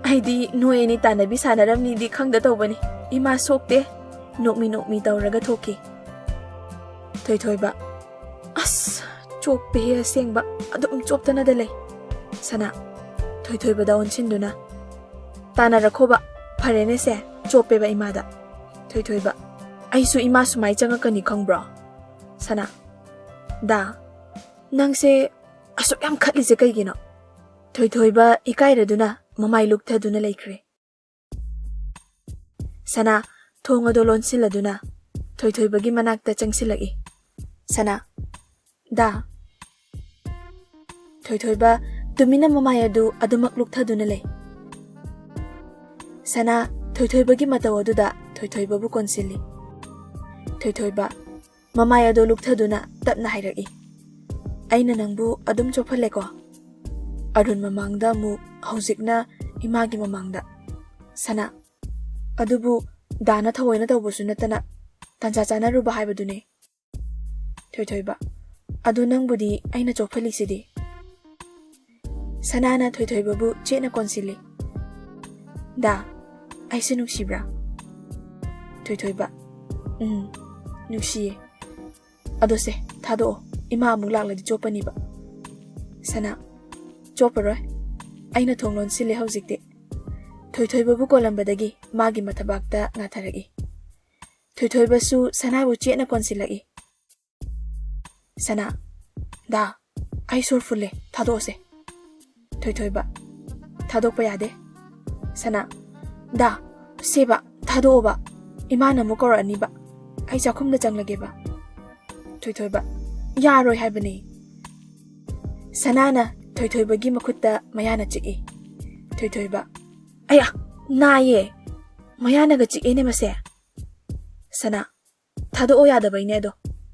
ꯑꯩꯗꯤ ꯅꯣꯏ ꯑꯅꯤ ꯇꯥꯟꯅꯕꯤ ꯁꯥꯟꯅꯔꯝꯅꯤꯗꯤ ꯈꯪꯗ ꯇꯧꯕꯅꯤ꯫ ꯏꯃꯥ ꯁꯣꯛꯇꯦ꯫" ꯅꯣꯛꯃꯤ ꯅꯣꯛꯃꯤ ꯇꯧꯔꯒ ꯊꯣꯛꯈꯤ꯫ ꯊꯣꯏꯊꯣꯏꯕ, "ꯑꯁ, ꯆꯣꯞꯄꯦꯍꯦ ꯑꯁꯦꯡꯕ, ꯑꯗꯨꯝ ꯆꯣꯞꯇꯅꯗ ꯂꯩ꯫" ꯁꯅꯥ, ꯊꯣꯏꯊꯣꯏꯕꯗ ꯑꯣꯟꯁꯤꯟꯗꯨꯅ, "ꯇꯥꯟꯅꯔꯈꯣꯕ, ꯐꯔꯦꯅꯦꯁꯦ, ꯆꯣꯞꯄꯦꯕ ꯏꯃꯥꯗ꯫" ꯊꯣꯏꯊꯣꯏꯕ, "ꯑꯩꯁꯨ ꯏꯃꯥ ꯁꯨꯃꯥꯏ ꯆꯪꯉꯛꯀꯅꯤ ꯈꯪꯕ꯭ꯔꯣ?" ꯁꯅꯥ, "ꯗꯥ, ꯅꯪꯁꯦ ꯑꯁꯨꯛ ꯌꯥꯝ ꯈꯠꯂꯤꯁꯦ ꯀꯩꯒꯤꯅꯣ?" ꯊꯣꯏꯊꯣꯏꯕ ꯏꯀꯥꯏꯔꯗꯨꯅ ꯃꯃꯥꯏ ꯂꯨꯛꯊꯗꯨꯅ ꯂꯩꯈ꯭ꯔꯦ꯫ ꯁꯅꯥ ꯊꯣꯡ ꯑꯗꯨ ꯂꯣꯟꯁꯤꯜꯂꯗꯨꯅ ꯊꯣꯏꯊꯣꯏꯕꯒꯤ ꯃꯅꯥꯛꯇ ꯆꯪꯁꯤꯜꯂꯛꯏ꯫ ꯁꯅꯥ, "ꯗꯥ꯫" ꯊꯣꯏꯊꯣꯏꯕ ꯇꯨꯃꯤꯟꯅ ꯃꯃꯥꯏ ꯑꯗꯨ ꯑꯗꯨꯃꯛ ꯂꯨꯛꯊꯗꯨꯅ ꯂꯩ꯫ ꯁꯅꯥ ꯊꯣꯏꯊꯣꯏꯕꯒꯤ ꯃꯇꯧ ꯑꯗꯨꯗ ꯊꯣꯏꯊꯣꯏꯕꯕꯨ ꯀꯣꯟꯁꯤꯜꯂꯤ꯫ ꯊꯣꯏꯊꯣꯏꯕ, ꯃꯃꯥꯏ ꯑꯗꯨ ꯂꯨꯛꯊꯗꯨꯅ ꯇꯞꯅ ꯍꯥꯏꯔꯛꯏ, "ꯑꯩꯅ ꯅꯪꯕꯨ ꯑꯗꯨꯝ ꯆꯣꯞꯍꯜꯂꯦꯀꯣ?" ꯑꯔꯨꯟ ꯃꯃꯥꯡꯗ ꯑꯃꯨꯛ, ꯍꯧꯖꯤꯛꯅ ꯏꯃꯥꯒꯤ ꯃꯃꯥꯡꯗ꯫ "ꯁꯅꯥ, ꯑꯗꯨꯕꯨ ꯗꯥꯅ ꯊꯑꯣꯏꯅ ꯇꯧꯕꯁꯨ ꯅꯠꯇꯅ ꯇꯥꯟꯖꯥ ꯆꯥꯅꯔꯨꯕ ꯍꯥꯏꯕꯗꯨꯅꯦ꯫" ꯊꯣꯏꯊꯣꯏꯕ, "ꯑꯗꯨ ꯅꯪꯕꯨꯗꯤ ꯑꯩꯅ ꯆꯣꯞꯍꯜꯂꯤꯁꯤꯗꯤ?" ꯁꯅꯥꯅ ꯊꯣꯏꯊꯣꯏꯕꯕꯨ ꯆꯦꯠꯅ ꯀꯣꯟꯁꯤꯜꯂꯤ꯫ "ꯗꯥ, ꯑꯩꯁꯦ ꯅꯨꯡꯁꯤꯕ꯭ꯔꯥ?" ꯊꯣꯏꯊꯣꯏꯕ, "ꯎꯝ, ꯅꯨꯡꯁꯤꯌꯦ꯫ ꯑꯗꯣ ꯁꯦ, ꯊꯥꯗꯣꯛꯑꯣ, ꯏꯃꯥ ꯑꯃꯨꯛ ꯂꯥꯛꯂꯗꯤ ꯆꯣꯞꯄꯅꯤꯕ꯫" ꯁꯅꯥ, "ꯆꯣꯞꯄꯔꯣꯏ, ꯑꯩꯅ ꯊꯣꯡ ꯂꯣꯟꯁꯤꯜꯂꯦ ꯍꯧꯖꯤꯛꯇꯤ꯫" ꯊꯣꯏꯊꯣꯏꯕꯕꯨ ꯀꯣꯜꯂꯝꯕꯗꯒꯤ ꯃꯥꯒꯤ ꯃꯊꯕꯥꯛꯇ ꯉꯥꯊꯔꯛꯏ꯫ ꯊꯣꯏꯊꯣꯏꯕꯁꯨ ꯁꯅꯥꯕꯨ ꯆꯦꯠꯅ ꯀꯣꯟꯁꯤꯜꯂꯛꯏ꯫ ꯁꯅꯥ, "ꯗꯥ, ꯑꯩ ꯁꯣꯔ ꯐꯨꯜꯂꯦ, ꯊꯥꯗꯣꯛꯑꯣꯁꯦ꯫" ꯊꯣꯏꯊꯣꯏꯕ, "ꯊꯥꯗꯣꯛꯄ ꯌꯥꯗꯦ꯫" ꯁꯅꯥ, "ꯗꯥ, ꯁꯦꯕ, ꯊꯥꯗꯣꯛꯑꯣꯕ, ꯏꯃꯥꯅ ꯑꯃꯨꯛ ꯀꯧꯔꯛꯑꯅꯤꯕ, ꯑꯩ ꯆꯥꯛꯈꯨꯝꯗ ꯆꯪꯂꯒꯦꯕ꯫" ꯊꯣꯏꯊꯣꯏꯕ, "ꯌꯥꯔꯣꯏ ꯍꯥꯏꯕꯅꯦ꯫" ꯁꯅꯥꯅ ꯊꯣꯏꯊꯣꯏꯕꯒꯤ ꯃꯈꯨꯠꯇ ꯃꯌꯥꯅ ꯆꯤꯛꯏ꯫ ꯊꯣꯏꯊꯣꯏꯕ, "ꯑꯌꯥ, ꯅꯥꯏꯌꯦ, ꯃꯌꯥꯅꯒ ꯆꯤꯛꯑꯦꯅꯦ ꯃꯁꯦ꯫" ꯁꯅꯥ, "ꯊꯥꯗꯣꯛꯑꯣ ꯌꯥꯗꯕꯩꯅꯦ ꯑꯗꯣ꯫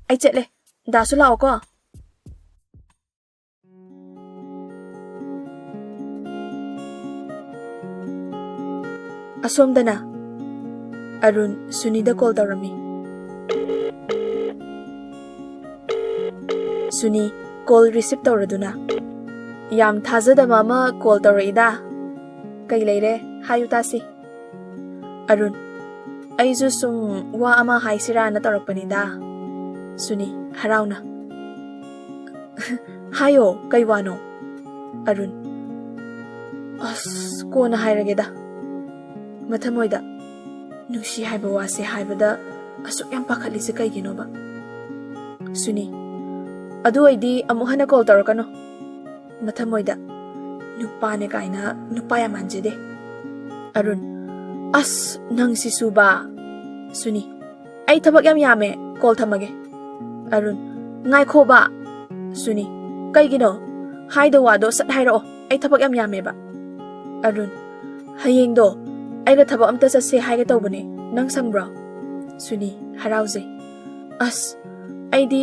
ꯑꯩ ꯆꯠꯂꯦ, ꯗꯥꯁꯨ ꯂꯥꯛꯑꯣꯀꯣ꯫" ꯑꯁꯣꯝꯗꯅ ꯑꯔꯨꯟ ꯁꯨꯅꯤꯗ ꯀꯣꯜ ꯇꯧꯔꯝꯃꯤ꯫ ꯁꯨꯅꯤ ꯀꯣꯜ ꯔꯤꯁꯤꯞ ꯇꯧꯔꯗꯨꯅ, "ꯌꯥꯝ ꯊꯥꯖꯗꯕ ꯑꯃ ꯀꯣꯜ ꯇꯧꯔꯛꯏꯗ꯫ ꯀꯩ ꯂꯩꯔꯦ? ꯍꯥꯏꯌꯨ ꯇꯥꯁꯤ꯫" ꯑꯔꯨꯟ, "ꯑꯩꯁꯨ ꯁꯨꯝ ꯋꯥ ꯑꯃ ꯍꯥꯏꯁꯤꯔꯥꯅ ꯇꯧꯔꯛꯄꯅꯤꯗ꯫" ꯁꯨꯅꯤ, ꯍꯔꯥꯎꯅ, "ꯍꯥꯏꯌꯣ, ꯀꯩ ꯋꯥꯅꯣ?" ꯑꯔꯨꯟ, "ꯑꯁ, ꯀꯣꯟꯅ ꯍꯥꯏꯔꯒꯦꯗ꯫" ꯃꯊꯃꯣꯏꯗ, "ꯅꯨꯡꯁꯤ ꯍꯥꯏꯕ ꯋꯥꯁꯦ ꯍꯥꯏꯕꯗ ꯑꯁꯨꯛ ꯌꯥꯝ ꯄꯥꯈꯠꯂꯤꯁꯦ ꯀꯩꯒꯤꯅꯣꯕ?" ꯁꯨꯅꯤ, "ꯑꯗꯨ ꯑꯣꯏꯗꯤ ꯑꯃꯨꯛ ꯍꯟꯅ ꯀꯣꯜ ꯇꯧꯔꯛꯀꯅꯨ꯫" ꯃꯊꯃꯣꯏꯗ, "ꯅꯨꯄꯥꯅꯦ ꯀꯥꯏꯅ ꯅꯨꯄꯥ ꯌꯥꯝ ꯃꯥꯟꯖꯗꯦ꯫" ꯑꯔꯨꯟ, "ꯑꯁ, ꯅꯪꯁꯤꯁꯨꯕ꯫" ꯁꯨꯅꯤ, "ꯑꯩ ꯊꯕꯛ ꯌꯥꯝ ꯌꯥꯝꯃꯦ, ꯀꯣꯜ ꯊꯝꯃꯒꯦ꯫" ꯑꯔꯨꯟ, "ꯉꯥꯏꯈꯣꯕ꯫" ꯁꯨꯅꯤ, "ꯀꯩꯒꯤꯅꯣ?" ꯍꯥꯏꯗꯧ ꯋꯥꯗꯣ ꯁꯠ ꯍꯥꯏꯔꯛꯑꯣ, ꯑꯩ ꯊꯕꯛ ꯌꯥꯝ ꯌꯥꯝꯃꯦꯕ꯫ ꯑꯔꯨꯟ, ꯍꯌꯦꯡꯗꯣ ꯑꯩꯒ ꯊꯕꯛ ꯑꯝꯇ ꯆꯠꯁꯦ ꯍꯥꯏꯒꯦ ꯇꯧꯕꯅꯦ, ꯅꯪ ꯁꯪꯕ꯭ꯔꯣ? ꯁꯨꯅꯤ, ꯍꯔꯥꯎꯖꯩ꯫ ꯑꯁ, ꯑꯩꯗꯤ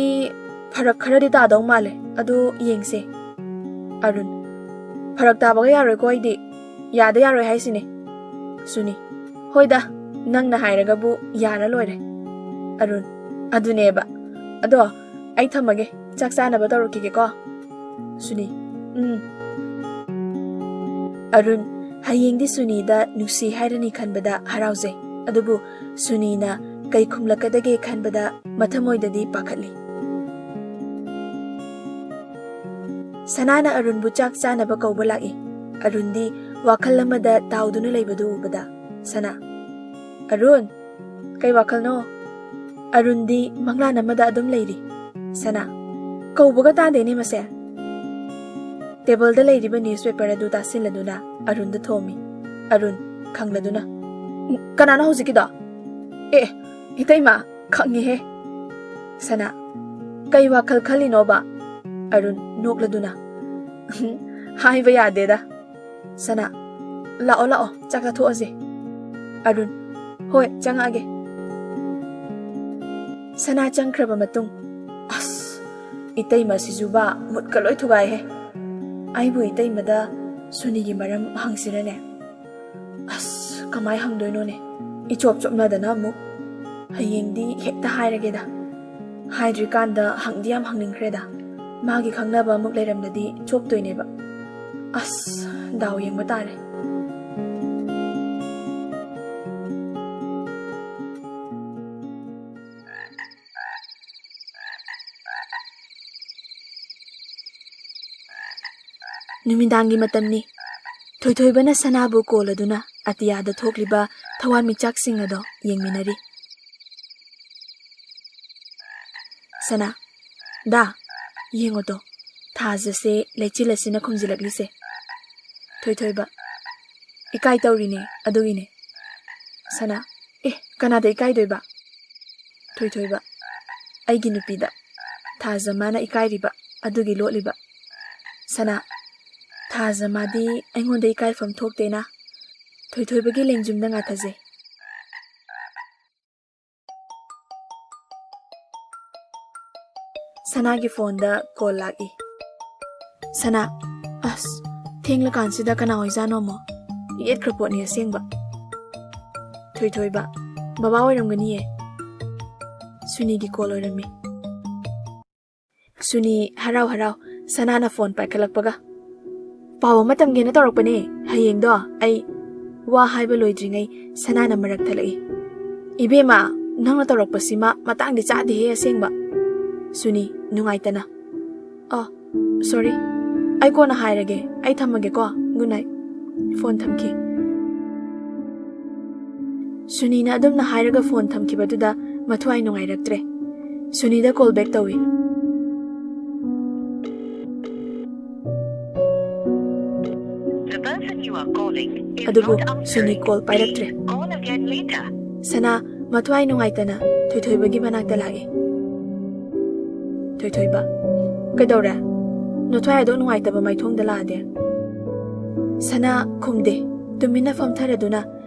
ꯐꯔꯛ ꯈꯔꯗꯤ ꯇꯥꯗꯧ ꯃꯥꯜꯂꯦ, ꯑꯗꯨ ꯌꯦꯡꯁꯦ꯫ ꯑꯔꯨꯟ, ꯐꯔꯛ ꯇꯥꯕꯒ ꯌꯥꯔꯣꯏꯀꯣ, ꯑꯩꯗꯤ ꯌꯥꯗ ꯌꯥꯔꯣꯏ ꯍꯥꯏꯁꯤꯅꯦ꯫ ꯁꯨꯅꯤ, ꯍꯣꯏꯗ, ꯅꯪꯅ ꯍꯥꯏꯔꯒꯕꯨ ꯌꯥꯔ ꯂꯣꯏꯔꯦ꯫ ꯑꯔꯨꯟ, ꯑꯗꯨꯅꯦꯕ꯫ ꯑꯗꯣ ꯑꯩ ꯊꯝꯃꯒꯦ, ꯆꯥꯛ ꯆꯥꯅꯕ ꯇꯧꯔꯛꯈꯤꯒꯦꯀꯣ꯫ ꯁꯨꯅꯤ, ꯎꯝ꯫ ꯑꯔꯨꯟ, ꯍꯌꯦꯡꯗꯤ ꯁꯨꯅꯤꯗ ꯅꯨꯡꯁꯤ ꯍꯥꯏꯔꯅꯤ ꯈꯟꯕꯗ ꯍꯔꯥꯎꯖꯩ꯫ ꯑꯗꯨꯕꯨ ꯁꯨꯅꯤꯅ ꯀꯩ ꯈꯨꯝꯂꯛꯀꯗꯒꯦ ꯈꯟꯕꯗ ꯃꯊꯃꯣꯏꯗꯗꯤ ꯄꯥꯈꯠꯂꯤ꯫ ꯁꯅꯥꯅ ꯑꯔꯨꯟꯕꯨ ꯆꯥꯛ ꯆꯥꯅꯕ ꯀꯧꯕ ꯂꯥꯛꯏ꯫ ꯑꯔꯨꯟꯗꯤ ꯋꯥꯈꯜ ꯑꯃꯗ ꯇꯥꯎꯗꯨꯅ ꯂꯩꯕꯗꯨ ꯎꯕꯗ, ꯁꯅꯥ, "ꯑꯔꯨꯟ, ꯀꯩ ꯋꯥꯈꯜꯅꯣ?" ꯑꯔꯨꯟꯗꯤ ꯃꯪꯂꯥꯟ ꯑꯃꯗ ꯑꯗꯨꯝ ꯂꯩꯔꯤ꯫ ꯁꯅꯥ, "ꯀꯧꯕꯒ ꯇꯥꯗꯦꯅꯦ ꯃꯁꯦ?" ꯇꯦꯕꯜꯗ ꯂꯩꯔꯤꯕ ꯅ꯭ꯌꯨꯁꯄꯦꯄꯔ ꯑꯗꯨ ꯇꯥꯁꯤꯜꯂꯗꯨꯅ ꯑꯔꯨꯟꯗ ꯊꯣꯝꯃꯤ꯫ ꯑꯔꯨꯟ, ꯈꯪꯂꯗꯨꯅ, "ꯀꯅꯥꯅꯣ ꯍꯧꯖꯤꯛꯀꯤꯗꯣ?" "ꯑꯦ, ꯏꯇꯩꯃ, ꯈꯪꯉꯤꯍꯦ꯫" ꯁꯅꯥ, "ꯀꯩ ꯋꯥꯈꯜ ꯈꯜꯂꯤꯅꯣꯕ?" ꯑꯔꯨꯟ, ꯅꯣꯛꯂꯗꯨꯅ, "ꯍꯥꯏꯕ ꯌꯥꯗꯦꯗ꯫" ꯁꯅꯥ, "ꯂꯥꯛꯑꯣ, ꯂꯥꯛꯑꯣ, ꯆꯥꯛ ꯆꯥꯊꯣꯛꯑꯁꯦ꯫" ꯑꯔꯨꯟ, "ꯍꯣꯏ, ꯆꯪꯉꯛꯑꯒꯦ꯫" ꯁꯅꯥ ꯆꯪꯈ꯭ꯔꯕ ꯃꯇꯨꯡ, "ꯑꯁ, ꯏꯇꯩꯃꯁꯤꯁꯨꯕ ꯃꯨꯠꯀ ꯂꯣꯏ ꯊꯨꯒꯥꯏꯍꯦ꯫ ꯑꯩꯕꯨ ꯏꯇꯩꯃꯗ ꯁꯨꯅꯤꯒꯤ ꯃꯔꯝ ꯍꯪꯁꯤꯔꯅꯦ? ꯑꯁ, ꯀꯃꯥꯏ ꯍꯪꯗꯣꯏꯅꯣꯅꯦ? ꯏꯆꯣꯞ ꯆꯣꯞꯅꯗꯅ ꯑꯃꯨꯛ꯫ ꯍꯌꯦꯡꯗꯤ ꯍꯦꯛꯇ ꯍꯥꯏꯔꯒꯦꯗ꯫ ꯍꯥꯏꯗ꯭ꯔꯤꯀꯥꯟꯗ ꯍꯪꯗꯤ ꯌꯥꯝ ꯍꯪꯅꯤꯡꯈ꯭ꯔꯦꯗ꯫ ꯃꯥꯒꯤ ꯈꯪꯅꯕ ꯑꯃꯨꯛ ꯂꯩꯔꯝꯂꯗꯤ ꯆꯣꯞꯇꯣꯏꯅꯦꯕ꯫ ꯑꯁ, ꯗꯥꯎ ꯌꯦꯡꯕ ꯇꯥꯔꯦ꯫" ꯅꯨꯃꯤꯗꯥꯡꯒꯤ ꯃꯇꯝꯅꯤ꯫ ꯊꯣꯏꯊꯣꯏꯕꯅ ꯁꯅꯥꯕꯨ ꯀꯣꯜꯂꯗꯨꯅ ꯑꯇꯤꯌꯥꯗ ꯊꯣꯛꯂꯤꯕ ꯊꯋꯥꯟꯃꯤꯆꯥꯛꯁꯤꯡ ꯑꯗꯣ ꯌꯦꯡꯃꯤꯟꯅꯔꯤ꯫ ꯁꯅꯥ, "ꯗꯥ, ꯌꯦꯡꯉꯣꯗꯣ, ꯊꯥꯖꯁꯦ ꯂꯩꯆꯤꯜ ꯑꯁꯤꯅ ꯈꯨꯝꯖꯤꯜꯂꯛꯂꯤꯁꯦ꯫" ꯊꯣꯏꯊꯣꯏꯕ, "ꯏꯀꯥꯏ ꯇꯧꯔꯤꯅꯦ, ꯑꯗꯨꯒꯤꯅꯦ꯫" ꯁꯅꯥ, "ꯑꯦ, ꯀꯅꯥꯗ ꯏꯀꯥꯏꯗꯣꯏꯕ?" ꯊꯣꯏꯊꯣꯏꯕ, "ꯑꯩꯒꯤ ꯅꯨꯄꯤꯗ꯫ ꯊꯥꯖ ꯃꯥꯅ ꯏꯀꯥꯏꯔꯤꯕ ꯑꯗꯨꯒꯤ ꯂꯣꯠꯂꯤꯕ꯫" ꯁꯅꯥ, ꯊꯥꯖ ꯃꯥꯗꯤ ꯑꯩꯉꯣꯟꯗ ꯏꯀꯥꯏꯐꯝ ꯊꯣꯛꯇꯦꯅ ꯊꯣꯏꯊꯣꯏꯕꯒꯤ ꯂꯦꯡꯖꯨꯝꯗ ꯉꯥꯊꯖꯩ꯫ ꯁꯅꯥꯒꯤ ꯐꯣꯟꯗ ꯀꯣꯜ ꯂꯥꯛꯏ꯫ ꯁꯅꯥ, ꯑꯁ, ꯊꯦꯡꯂꯀꯥꯟꯁꯤꯗ ꯀꯅꯥ ꯑꯣꯏꯖꯥꯠꯅꯣꯃꯣ? ꯌꯦꯠꯈ꯭ꯔ ꯄꯣꯠꯅꯤ ꯑꯁꯦꯡꯕ꯫ ꯊꯣꯏꯊꯣꯏꯕ, ꯕꯕꯥ ꯑꯣꯏꯔꯝꯒꯅꯤꯌꯦ꯫ ꯁꯨꯅꯤꯒꯤ ꯀꯣꯜ ꯑꯣꯏꯔꯝꯃꯤ꯫ ꯁꯨꯅꯤ ꯍꯔꯥꯎ ꯍꯔꯥꯎ ꯁꯅꯥꯅ ꯐꯣꯟ ꯄꯥꯏꯈꯠꯂꯛꯄꯒ, "ꯄꯥꯎ ꯑꯃ ꯇꯝꯒꯦꯅ ꯇꯧꯔꯛꯄꯅꯦ꯫ ꯍꯌꯦꯡꯗꯣ ꯑꯩ..." ꯋꯥ ꯍꯥꯏꯕ ꯂꯣꯏꯗ꯭ꯔꯤꯉꯩ ꯁꯅꯥꯅ ꯃꯔꯛ ꯊꯠꯂꯛꯏ꯫ "ꯏꯕꯦꯝꯃ, ꯅꯪꯅ ꯇꯧꯔꯛꯄꯁꯤꯃ ꯃꯇꯥꯡꯗꯤ ꯆꯥꯗꯦꯍꯦ ꯑꯁꯦꯡꯕ꯫" ꯁꯨꯅꯤ ꯅꯨꯡꯉꯥꯏꯇꯅ, "ꯑ, ꯁꯣꯔꯤ, ꯑꯩ ꯀꯣꯟꯅ ꯍꯥꯏꯔꯒꯦ, ꯑꯩ ꯊꯝꯃꯒꯦꯀꯣ, ꯒꯨꯗ ꯅꯥꯏꯠ꯫" ꯐꯣꯟ ꯊꯝꯈꯤ꯫ ꯁꯨꯅꯤꯅ ꯑꯗꯨꯝꯅ ꯍꯥꯏꯔꯒ ꯐꯣꯟ ꯊꯝꯈꯤꯕꯗꯨꯗ ꯃꯊ꯭ꯋꯥꯏ ꯅꯨꯡꯉꯥꯏꯔꯛꯇ꯭ꯔꯦ꯫ ꯁꯨꯅꯤꯗ ꯀꯣꯜ ꯕꯦꯛ ꯇꯧꯏ꯫ The person you are calling is ꯑꯗꯨꯕꯨ not answering. ꯁꯨꯅꯤ ꯀꯣꯜ ꯄꯥꯏꯔꯛꯇ꯭ꯔꯦ꯫ Please call again later. ꯁꯅꯥ ꯃꯊ꯭ꯋꯥꯏ ꯅꯨꯡꯉꯥꯏꯇꯅ ꯊꯣꯏꯊꯣꯏꯕꯒꯤ ꯃꯅꯥꯛꯇ ꯂꯥꯛꯏ꯫ ꯊꯣꯏꯊꯣꯏꯕ, "ꯀꯩꯗꯧꯔꯦ? ꯅꯊ꯭ꯋꯥꯏ ꯑꯗꯨꯛ ꯅꯨꯡꯉꯥꯏꯇꯕ ꯃꯥꯏꯊꯣꯡꯗ ꯂꯥꯛꯑꯗꯤ?" ꯁꯅꯥ ꯈꯨꯝꯗꯦ꯫ ꯇꯨꯃꯤꯟꯅ ꯐꯝꯊꯔꯗꯨꯅ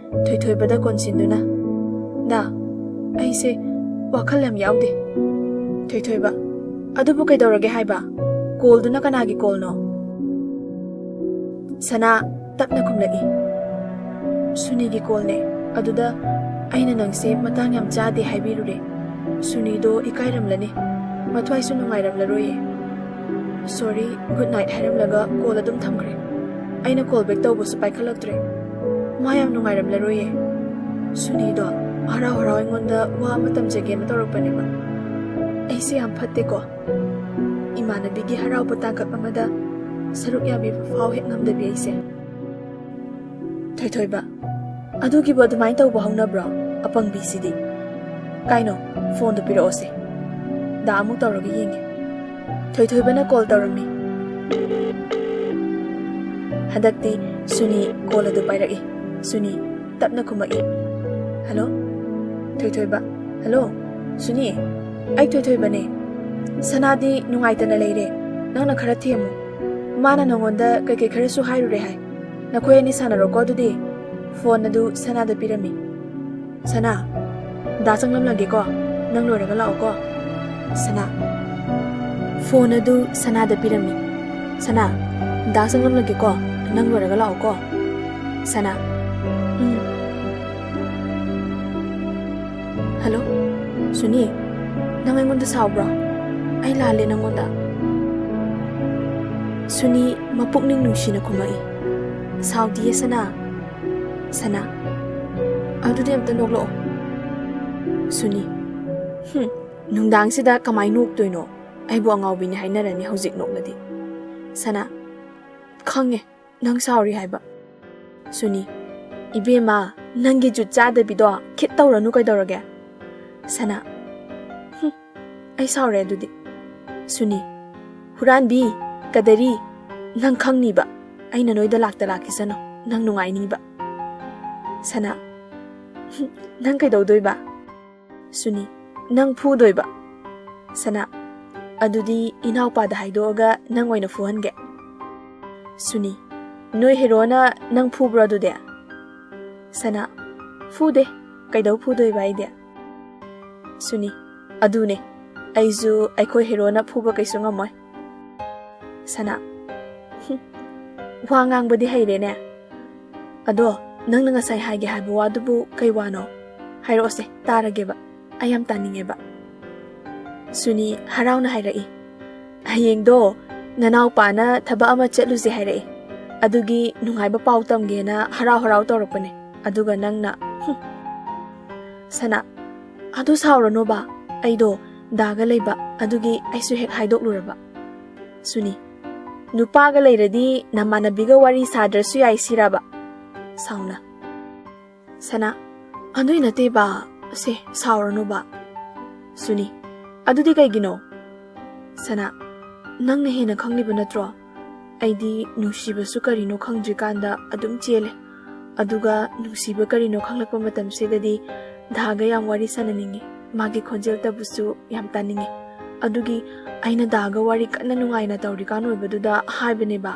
ꯊꯣꯏꯊꯣꯏꯕꯗ ꯀꯣꯟꯁꯤꯟꯗꯨꯅ, "ꯗꯥ, ꯑꯩꯁꯦ ꯋꯥꯈꯜ ꯌꯥꯝ ꯌꯥꯎꯗꯦ꯫" ꯊꯣꯏꯊꯣꯏꯕ, "ꯑꯗꯨꯕꯨ ꯀꯩꯗꯧꯔꯒꯦ ꯍꯥꯏꯕ? ꯀꯣꯜꯗꯨꯅ ꯀꯅꯥꯒꯤ ꯀꯣꯜꯅꯣ?" ꯁꯅꯥ ꯇꯞꯅ ꯈꯨꯝꯂꯛꯏ, "ꯁꯨꯅꯤꯒꯤ ꯀꯣꯜꯅꯦ꯫ ꯑꯗꯨꯗ ꯑꯩꯅ ꯅꯪꯁꯦ ꯃꯇꯥꯡ ꯌꯥꯝ ꯆꯥꯗꯦ ꯍꯥꯏꯕꯤꯔꯨꯔꯦ꯫ ꯁꯨꯅꯤꯗꯣ ꯏꯀꯥꯏꯔꯝꯂꯅꯤ, ꯃꯊ꯭ꯋꯥꯏꯁꯨ ꯅꯨꯡꯉꯥꯏꯔꯝꯂꯔꯣꯏꯌꯦ꯫ ꯁꯣꯔꯤ, ꯒꯨꯗ ꯅꯥꯏꯠ ꯍꯥꯏꯔꯝꯂꯒ ꯀꯣꯜ ꯑꯗꯨꯝ ꯊꯝꯈ꯭ꯔꯦ꯫ ꯑꯩꯅ ꯀꯣꯜ ꯕꯦꯛ ꯇꯧꯕꯁꯨ ꯄꯥꯏꯈꯠꯂꯛꯇ꯭ꯔꯦ꯫ ꯃꯥ ꯌꯥꯝ ꯅꯨꯡꯉꯥꯏꯔꯝꯂꯔꯣꯏꯌꯦ꯫ ꯁꯨꯅꯤꯗꯣ ꯍꯔꯥꯎ ꯍꯔꯥꯎ ꯑꯩꯉꯣꯟꯗ ꯋꯥ ꯑꯃ ꯇꯝꯖꯒꯦꯅ ꯇꯧꯔꯛꯄꯅꯦꯕ꯫ ꯑꯩꯁꯦ ꯌꯥꯝ ꯐꯠꯇꯦꯀꯣ꯫ ꯏꯃꯥꯟꯅꯕꯤꯒꯤ ꯍꯔꯥꯎꯕ ꯇꯥꯡꯀꯛ ꯑꯃꯗ ꯁꯔꯨꯛ ꯌꯥꯕꯤꯕ ꯐꯥꯎ ꯍꯦꯛ ꯉꯝꯗꯕꯤ ꯑꯩꯁꯦ꯫" ꯊꯣꯏꯊꯣꯏꯕ, "ꯑꯗꯨꯒꯤꯕꯨ ꯑꯗꯨꯃꯥꯏꯅ ꯇꯧꯕ ꯍꯧꯅꯕ꯭ꯔꯣ? ꯑꯄꯪꯕꯤꯁꯤꯗꯤ꯫ ꯀꯥꯏꯅꯣ, ꯐꯣꯟꯗꯣ ꯄꯤꯔꯛꯑꯣꯁꯦ꯫ ꯗꯥ ꯑꯃꯨꯛ ꯇꯧꯔꯒ ꯌꯦꯡꯒꯦ꯫" ꯊꯣꯏꯊꯣꯏꯕꯅ ꯀꯣꯜ ꯇꯧꯔꯝꯃꯤ꯫ ꯍꯟꯗꯛꯇꯤ ꯁꯨꯅꯤ ꯀꯣꯜ ꯑꯗꯨ ꯄꯥꯏꯔꯛꯏ꯫ ꯁꯨꯅꯤ ꯇꯞꯅ ꯈꯨꯝꯃꯛꯏ꯫ "ꯍꯜꯂꯣ?" ꯊꯣꯏꯊꯣꯏꯕ, "ꯍꯜꯂꯣ, ꯁꯨꯅꯤ, ꯑꯩ ꯊꯣꯏꯊꯣꯏꯕꯅꯦ꯫ ꯁꯅꯥꯗꯤ ꯅꯨꯡꯉꯥꯏꯇꯅ ꯂꯩꯔꯦ꯫ ꯅꯪꯅ ꯈꯔ ꯊꯦꯝꯃꯨ꯫ ꯃꯥꯅ ꯅꯉꯣꯟꯗ ꯀꯩꯀꯩ ꯈꯔꯁꯨ ꯍꯥꯏꯔꯨꯔꯦ ꯍꯥꯏ꯫ ꯅꯈꯣꯏ ꯑꯅꯤ ꯁꯥꯟꯅꯔꯣꯀꯣ ꯑꯗꯨꯗꯤ꯫ ꯐꯣꯟ ꯑꯗꯨ ꯁꯅꯥꯗ ꯄꯤꯔꯝꯃꯤ꯫ "ꯁꯅꯥ, ꯗꯥ ꯆꯪꯂꯝꯂꯒꯦꯀꯣ, ꯅꯪ ꯂꯣꯏꯔꯒ ꯂꯥꯛꯑꯣꯀꯣ꯫ ꯁꯅꯥ"꯫ ꯐꯣꯟ ꯑꯗꯨ ꯁꯅꯥꯗ ꯄꯤꯔꯝꯃꯤ꯫ "ꯁꯅꯥ, ꯗꯥ ꯆꯪꯂꯝꯂꯒꯦꯀꯣ, ꯅꯪ ꯂꯣꯏꯔꯒ ꯂꯥꯛꯑꯣꯀꯣ꯫ ꯁꯅꯥ"꯫ "ꯎꯝ"꯫ "ꯍꯜꯂꯣ, ꯁꯨꯅꯤ, ꯅꯪ ꯑꯩꯉꯣꯟꯗ ꯁꯥꯎꯕ꯭ꯔꯣ? ꯑꯩ ꯂꯥꯜꯂꯦ ꯅꯪꯉꯣꯟꯗ"꯫ ꯁꯨꯅꯤ ꯃꯄꯨꯛꯅꯤꯡ ꯅꯨꯡꯁꯤꯅ ꯈꯨꯝꯃꯛꯏ꯫ "ꯁꯥꯎꯗꯤꯌꯦ ꯁꯅꯥ"꯫ ꯁꯅꯥ: "ꯑꯗꯨꯗꯤ ꯑꯝꯇ ꯅꯣꯛꯂꯛꯑꯣ"꯫ ꯁꯨꯅꯤ: "ꯍꯨꯝ, ꯅꯨꯡꯗꯥꯡꯁꯤꯗ ꯀꯃꯥꯏ ꯅꯣꯛꯇꯣꯏꯅꯣ? ꯑꯩꯕꯨ ꯑꯉꯥꯎꯕꯤꯅꯤ ꯍꯥꯏꯅꯔꯅꯤ ꯍꯧꯖꯤꯛ ꯅꯣꯛꯂꯗꯤ"꯫ ꯁꯅꯥ: "ꯈꯪꯉꯦ, ꯅꯪ ꯁꯥꯎꯔꯤ ꯍꯥꯏꯕ"꯫ ꯁꯨꯅꯤ: "ꯏꯕꯦꯝꯃ, ꯅꯪꯒꯤ ꯖꯨꯠ ꯆꯥꯗꯕꯤꯗꯣ ꯈꯤꯠ ꯇꯧꯔꯅꯨ ꯀꯩꯗꯧꯔꯒꯦ"꯫ ꯁꯅꯥ: "ꯍꯨꯝ, ꯑꯩ ꯁꯥꯎꯔꯦ ꯑꯗꯨꯗꯤ"꯫ ꯁꯨꯅꯤ: "ꯍꯨꯔꯥꯟꯕꯤ, ꯀꯗꯔꯤ, ꯅꯪ ꯈꯪꯅꯤꯕ꯫ ꯑꯩꯅ ꯅꯣꯏꯗ ꯂꯥꯛꯇ ꯂꯥꯛꯈꯤꯁꯅꯨ, ꯅꯪ ꯅꯨꯡꯉꯥꯏꯅꯤꯕ"꯫ ꯁꯅꯥ: "ꯍꯨꯝ, ꯅꯪ ꯀꯩꯗꯧꯗꯣꯏꯕ"꯫ ꯁꯨꯅꯤ: "ꯅꯪ ꯐꯨꯗꯣꯏꯕ"꯫ ꯁꯅꯥ: "ꯑꯗꯨꯗꯤ ꯏꯅꯥꯎꯄꯥꯗ ꯍꯥꯏꯗꯣꯛꯑꯒ ꯅꯪ ꯑꯣꯏꯅ ꯐꯨꯍꯟꯒꯦ"꯫ ꯁꯨꯅꯤ: "ꯅꯣꯏ ꯍꯦꯔꯣꯅ ꯅꯪ ꯐꯨꯕ꯭ꯔꯣ ꯑꯗꯨꯗꯤ"? ꯁꯅꯥ: "ꯐꯨꯗꯦ, ꯀꯩꯗꯧ ꯐꯨꯗꯣꯏꯕ ꯑꯩꯗꯤ"꯫ ꯁꯨꯅꯤ: "ꯑꯗꯨꯅꯦ, ꯑꯩꯁꯨ ꯑꯩꯈꯣꯏ ꯍꯦꯔꯣꯅ ꯐꯨꯕ ꯀꯩꯁꯨ ꯉꯝꯃꯣꯏ"꯫ ꯁꯅꯥ: "ꯍꯨꯝ, ꯋꯥ ꯉꯥꯡꯕꯗꯤ ꯍꯩꯔꯦꯅꯦ꯫ ꯑꯗꯣ ꯅꯪꯅ ꯉꯁꯥꯏ ꯍꯥꯏꯒꯦ ꯍꯥꯏꯕ ꯋꯥꯗꯨꯕꯨ ꯀꯩ ꯋꯥꯅꯣ? ꯍꯥꯏꯔꯛꯑꯣꯁꯦ, ꯇꯥꯔꯒꯦꯕ꯫ ꯑꯩ ꯌꯥꯝ ꯇꯥꯅꯤꯡꯉꯦꯕ"꯫ ꯁꯨꯅꯤ ꯍꯔꯥꯎꯅ ꯍꯥꯏꯔꯛꯏ: "ꯍꯌꯦꯡꯗꯣ ꯅꯅꯥꯎꯄꯥꯅ ꯊꯕꯛ ꯑꯃ ꯆꯠꯂꯨꯁꯦ ꯍꯥꯏꯔꯛꯏ꯫ ꯑꯗꯨꯒꯤ ꯅꯨꯡꯉꯥꯏꯕ ꯄꯥꯎ ꯇꯝꯒꯦꯅ ꯍꯔꯥꯎ ꯍꯔꯥꯎ ꯇꯧꯔꯛꯄꯅꯦ꯫ ꯑꯗꯨꯒ ꯅꯪꯅ, ꯍꯨꯝ"꯫ ꯁꯅꯥ: "ꯑꯗꯨ ꯁꯥꯎꯔꯅꯣꯕ, ꯑꯩꯗꯣ ꯗꯥꯒ ꯂꯩꯕ, ꯑꯗꯨꯒꯤ ꯑꯩꯁꯨ ꯍꯦꯛ ꯍꯥꯏꯗꯣꯛꯂꯨꯔꯕ"꯫ ꯁꯨꯅꯤ: "ꯅꯨꯄꯥꯒ ꯂꯩꯔꯗꯤ ꯅꯃꯥꯟꯅꯕꯤꯒ ꯋꯥꯔꯤ ꯁꯥꯗ꯭ꯔꯁꯨ ꯌꯥꯏ ꯁꯤꯔꯕ?" ꯁꯥꯎꯅ: "ꯁꯅꯥ, ꯑꯗꯨꯏ ꯅꯠꯇꯦꯕ, ꯁꯦ, ꯁꯥꯎꯔꯅꯨꯕ"꯫ ꯁꯨꯅꯤ: "ꯑꯗꯨꯗꯤ ꯀꯩꯒꯤꯅꯣ?" ꯁꯅꯥ: "ꯅꯪꯅ ꯍꯦꯟꯅ ꯈꯪꯂꯤꯕ ꯅꯠꯇ꯭ꯔꯣ? ꯑꯩꯗꯤ ꯅꯨꯡꯁꯤꯕꯁꯨ ꯀꯔꯤꯅꯣ ꯈꯪꯗ꯭ꯔꯤꯀꯥꯟꯗ ꯑꯗꯨꯝ ꯆꯦꯜꯂꯦ꯫ ꯑꯗꯨꯒ ꯅꯨꯡꯁꯤꯕ ꯀꯔꯤꯅꯣ ꯈꯪꯂꯛꯄ ꯃꯇꯝꯁꯤꯗꯗꯤ ꯗꯥꯒ ꯌꯥꯝ ꯋꯥꯔꯤ ꯁꯥꯟꯅꯅꯤꯡꯉꯤ, ꯃꯥꯒꯤ ꯈꯣꯟꯖꯦꯜꯇꯕꯨꯁꯨ ꯌꯥꯝ ꯇꯥꯅꯤꯡꯉꯤ꯫ ꯑꯗꯨꯒꯤ ꯑꯩꯅ ꯗꯥꯒ ꯋꯥꯔꯤ ꯀꯟꯅ ꯅꯨꯡꯉꯥꯏꯅ ꯇꯧꯔꯤꯀꯥꯟ ꯑꯣꯏꯕꯗꯨꯗ ꯍꯥꯏꯕꯅꯦꯕ꯫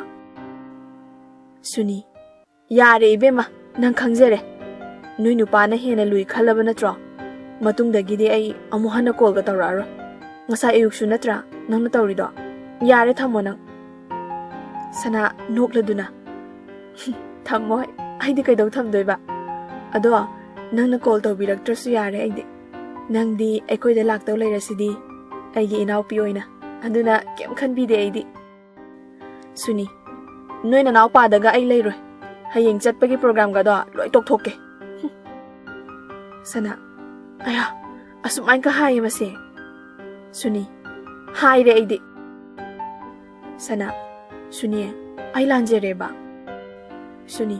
ꯁꯨꯅꯤ, ꯌꯥꯔꯦ ꯏꯕꯦꯝꯃ, ꯅꯪ ꯈꯪꯖꯔꯦ꯫ ꯅꯣꯏ ꯅꯨꯄꯥꯅ ꯍꯦꯟꯅ ꯂꯨꯏ ꯈꯜꯂꯕ ꯅꯠꯇ꯭ꯔꯣ? ꯃꯇꯨꯡꯗꯒꯤꯗꯤ ꯑꯩ ꯑꯃꯨꯛ ꯍꯟꯅ ꯀꯣꯜꯒ ꯇꯧꯔꯛꯑꯔꯣꯏ꯫ ꯉꯁꯥꯏ ꯑꯌꯨꯛꯁꯨ ꯅꯠꯇ꯭ꯔꯥ ꯅꯪꯅ ꯇꯧꯔꯤꯗꯣ? ꯌꯥꯔꯦ, ꯊꯝꯃꯣ ꯅꯪ꯫ ꯁꯅꯥ, ꯅꯣꯛꯂꯗꯨꯅ, ꯊꯝꯃꯣꯏ, ꯑꯩꯗꯤ ꯀꯩꯗꯧ ꯊꯝꯗꯣꯏꯕ? ꯑꯗꯣ ꯅꯪꯅ ꯀꯣꯜ ꯇꯧꯕꯤꯔꯛꯇ꯭ꯔꯁꯨ ꯌꯥꯔꯦ ꯑꯩꯗꯤ꯫ ꯅꯪꯗꯤ ꯑꯩꯈꯣꯏꯗ ꯂꯥꯛꯇꯧ ꯂꯩꯔꯁꯤꯗꯤ, ꯑꯩꯒꯤ ꯏꯅꯥꯎꯄꯤ ꯑꯣꯏꯅ꯫ ꯑꯗꯨꯅ ꯀꯩꯝ ꯈꯟꯕꯤꯗꯦ ꯑꯩꯗꯤ꯫ ꯁꯨꯅꯤ, ꯅꯣꯏ ꯅꯅꯥꯎꯄꯥꯗꯒ ꯑꯩ ꯂꯩꯔꯣꯏ꯫ ꯍꯌꯦꯡ ꯆꯠꯄꯒꯤ ꯄ꯭ꯔꯣꯒ꯭ꯔꯥꯝꯒꯗꯣ ꯂꯣꯏ ꯇꯣꯛꯊꯣꯛꯀꯦ꯫ ꯁꯅꯥ, ꯑꯌꯥ, ꯑꯁꯨꯃꯥꯏꯅꯒ ꯍꯥꯏꯌꯦ ꯃꯁꯦ꯫ ꯁꯨꯅꯤ, ꯍꯥꯏꯔꯦ ꯑꯩꯗꯤ꯫ ꯁꯅꯥ, ꯁꯨꯅꯤ, ꯑꯩ ꯂꯥꯟꯖꯔꯦꯕ꯫ ꯁꯨꯅꯤ,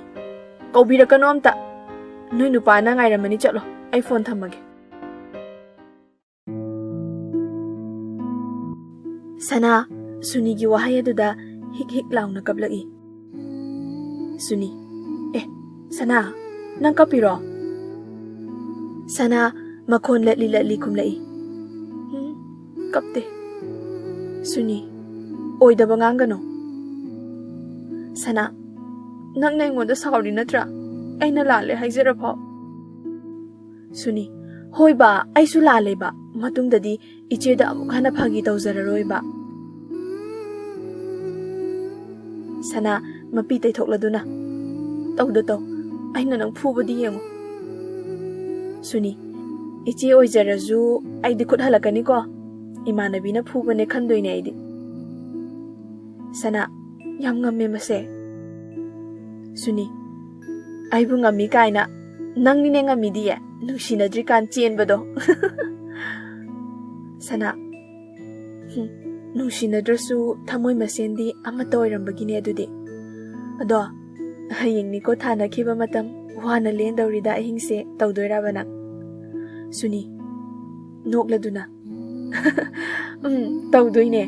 ꯀꯧꯕꯤꯔꯛꯀꯅꯣ ꯑꯝꯇ꯫ ꯅꯣꯏ ꯅꯨꯄꯥꯅ ꯉꯥꯏꯔꯝꯃꯅꯤ, ꯆꯠꯂꯣ, ꯑꯩ ꯐꯣꯟ ꯊꯝꯃꯒꯦ꯫ ꯁꯅꯥ, ꯁꯨꯅꯤꯒꯤ ꯋꯥꯍꯩ ꯑꯗꯨꯗ ꯍꯤꯛ ꯍꯤꯛ ꯂꯥꯎꯅ ꯀꯞꯂꯛꯏ꯫ ꯁꯨꯅꯤ, ꯑꯦ, ꯁꯅꯥ, ꯅꯪ ꯀꯞꯄꯤꯔꯣ? ꯁꯅꯥ, ꯃꯈꯣꯟ ꯂꯠꯂꯤ ꯂꯠꯂꯤ ꯈꯨꯝꯂꯛꯏ꯫ "ꯎꯝ, ꯀꯞꯇꯦ꯫" ꯁꯨꯅꯤ, ꯑꯣꯏꯗꯕ ꯉꯥꯡꯒꯅꯨ꯫ ꯁꯅꯥ, ꯅꯪꯅ ꯑꯩꯉꯣꯟꯗ ꯁꯥꯎꯔꯤ ꯅꯠꯇ꯭ꯔꯥ? ꯑꯩꯅ ꯂꯥꯜꯂꯦ ꯍꯥꯏꯖꯔꯐꯥꯎ꯫ ꯁꯨꯅꯤ, ꯍꯣꯏꯕ, ꯑꯩꯁꯨ ꯂꯥꯜꯂꯦꯕ꯫ ꯃꯇꯨꯡꯗꯗꯤ ꯏꯆꯦꯗ ꯑꯃꯨꯛ ꯍꯟꯅ ꯐꯥꯒꯤ ꯇꯧꯖꯔꯔꯣꯏꯕ꯫ ꯁꯅꯥ, ꯃꯄꯤ ꯇꯩꯊꯣꯛꯂꯗꯨꯅ, "ꯇꯧꯗ ꯇꯧ, ꯑꯩꯅ ꯅꯪ ꯐꯨꯕꯗꯤ ꯌꯦꯡꯉꯨ꯫" ꯁꯨꯅꯤ, "ꯏꯆꯦ ꯑꯣꯏꯖꯔꯁꯨ ꯑꯩꯗꯤ ꯈꯨꯠ ꯍꯜꯂꯛꯀꯅꯤꯀꯣ꯫ ꯏꯃꯥꯟꯅꯕꯤꯅ ꯐꯨꯕꯅꯦ ꯈꯟꯗꯣꯏꯅꯦ ꯑꯩꯗꯤ꯫" ꯁꯅꯥ, "ꯌꯥꯝ ꯉꯝꯃꯦ ꯃꯁꯦ꯫" ꯁꯨꯅꯤ, "ꯑꯩꯕꯨ ꯉꯝꯃꯤ ꯀꯥꯏꯅ, ꯅꯪꯅꯤꯅꯦ ꯉꯝꯃꯤꯗꯤꯌꯦ, ꯅꯨꯡꯁꯤꯅꯗ꯭ꯔꯤꯀꯥꯟ ꯆꯦꯟꯕꯗꯣ꯫" ꯁꯅꯥ, "ꯍꯨꯝ, ꯅꯨꯡꯁꯤꯅꯗ꯭ꯔꯁꯨ ꯊꯃꯣꯏ ꯃꯁꯦꯟꯗꯤ ꯑꯃꯠꯇ ꯑꯣꯏꯔꯝꯕꯒꯤꯅꯦ ꯑꯗꯨꯗꯤ꯫ ꯑꯗꯣ ꯍꯌꯦꯡꯅꯤꯀꯣ ꯊꯥꯅꯈꯤꯕ ꯃꯇꯝ, ꯋꯥꯅ ꯂꯦꯟꯗꯧꯔꯤꯗ ꯑꯍꯤꯡꯁꯦ, ꯇꯧꯗꯣꯏꯔꯕ ꯅꯪ?" ꯁꯨꯅꯤ, ꯅꯣꯛꯂꯗꯨꯅ, "ꯎꯝ, ꯇꯧꯗꯣꯏꯅꯦ꯫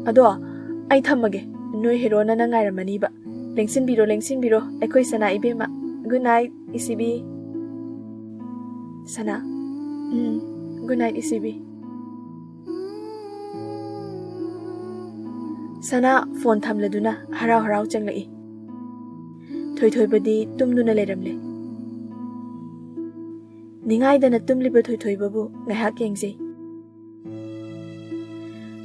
ꯑꯗꯣ ꯑꯩ ꯊꯝꯃꯒꯦ, ꯅꯣꯏ ꯍꯦꯔꯣꯅ ꯅꯪ ꯉꯥꯏꯔꯝꯃꯅꯤꯕ꯫ ꯂꯦꯡꯁꯤꯟꯕꯤꯔꯣ, ꯂꯦꯡꯁꯤꯟꯕꯤꯔꯣ, ꯑꯩꯈꯣꯏ ꯁꯅꯥ ꯏꯕꯦꯝꯃ꯫ Good night, ꯏꯁꯤꯕꯤ꯫" ꯁꯅꯥ, "ꯎꯝ, good night, ꯏꯁꯤꯕꯤ꯫" ꯁꯅꯥ ꯐꯣꯟ ꯊꯝꯂꯗꯨꯅ ꯍꯔꯥꯎ ꯍꯔꯥꯎ ꯆꯪꯂꯛꯏ꯫ ꯊꯣꯏꯊꯣꯏꯕꯗꯤ ꯇꯨꯝꯗꯨꯅ ꯂꯩꯔꯝꯂꯦ꯫ ꯅꯤꯡꯉꯥꯏꯗꯅ ꯇꯨꯝꯂꯤꯕ ꯊꯣꯏꯊꯣꯏꯕꯕꯨ ꯉꯥꯏꯍꯥꯛ ꯌꯦꯡꯖꯩ꯫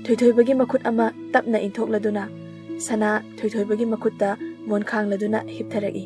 ꯊꯣꯏꯊꯣꯏꯕꯒꯤ ꯃꯈꯨꯠ ꯑꯃ ꯇꯞꯅ ꯏꯟꯊꯣꯛꯂꯗꯨꯅ ꯁꯅꯥ ꯊꯣꯏꯊꯣꯏꯕꯒꯤ ꯃꯈꯨꯠꯇ ꯃꯣꯟꯈꯥꯡꯂꯗꯨꯅ ꯍꯤꯞꯊꯔꯛꯏ꯫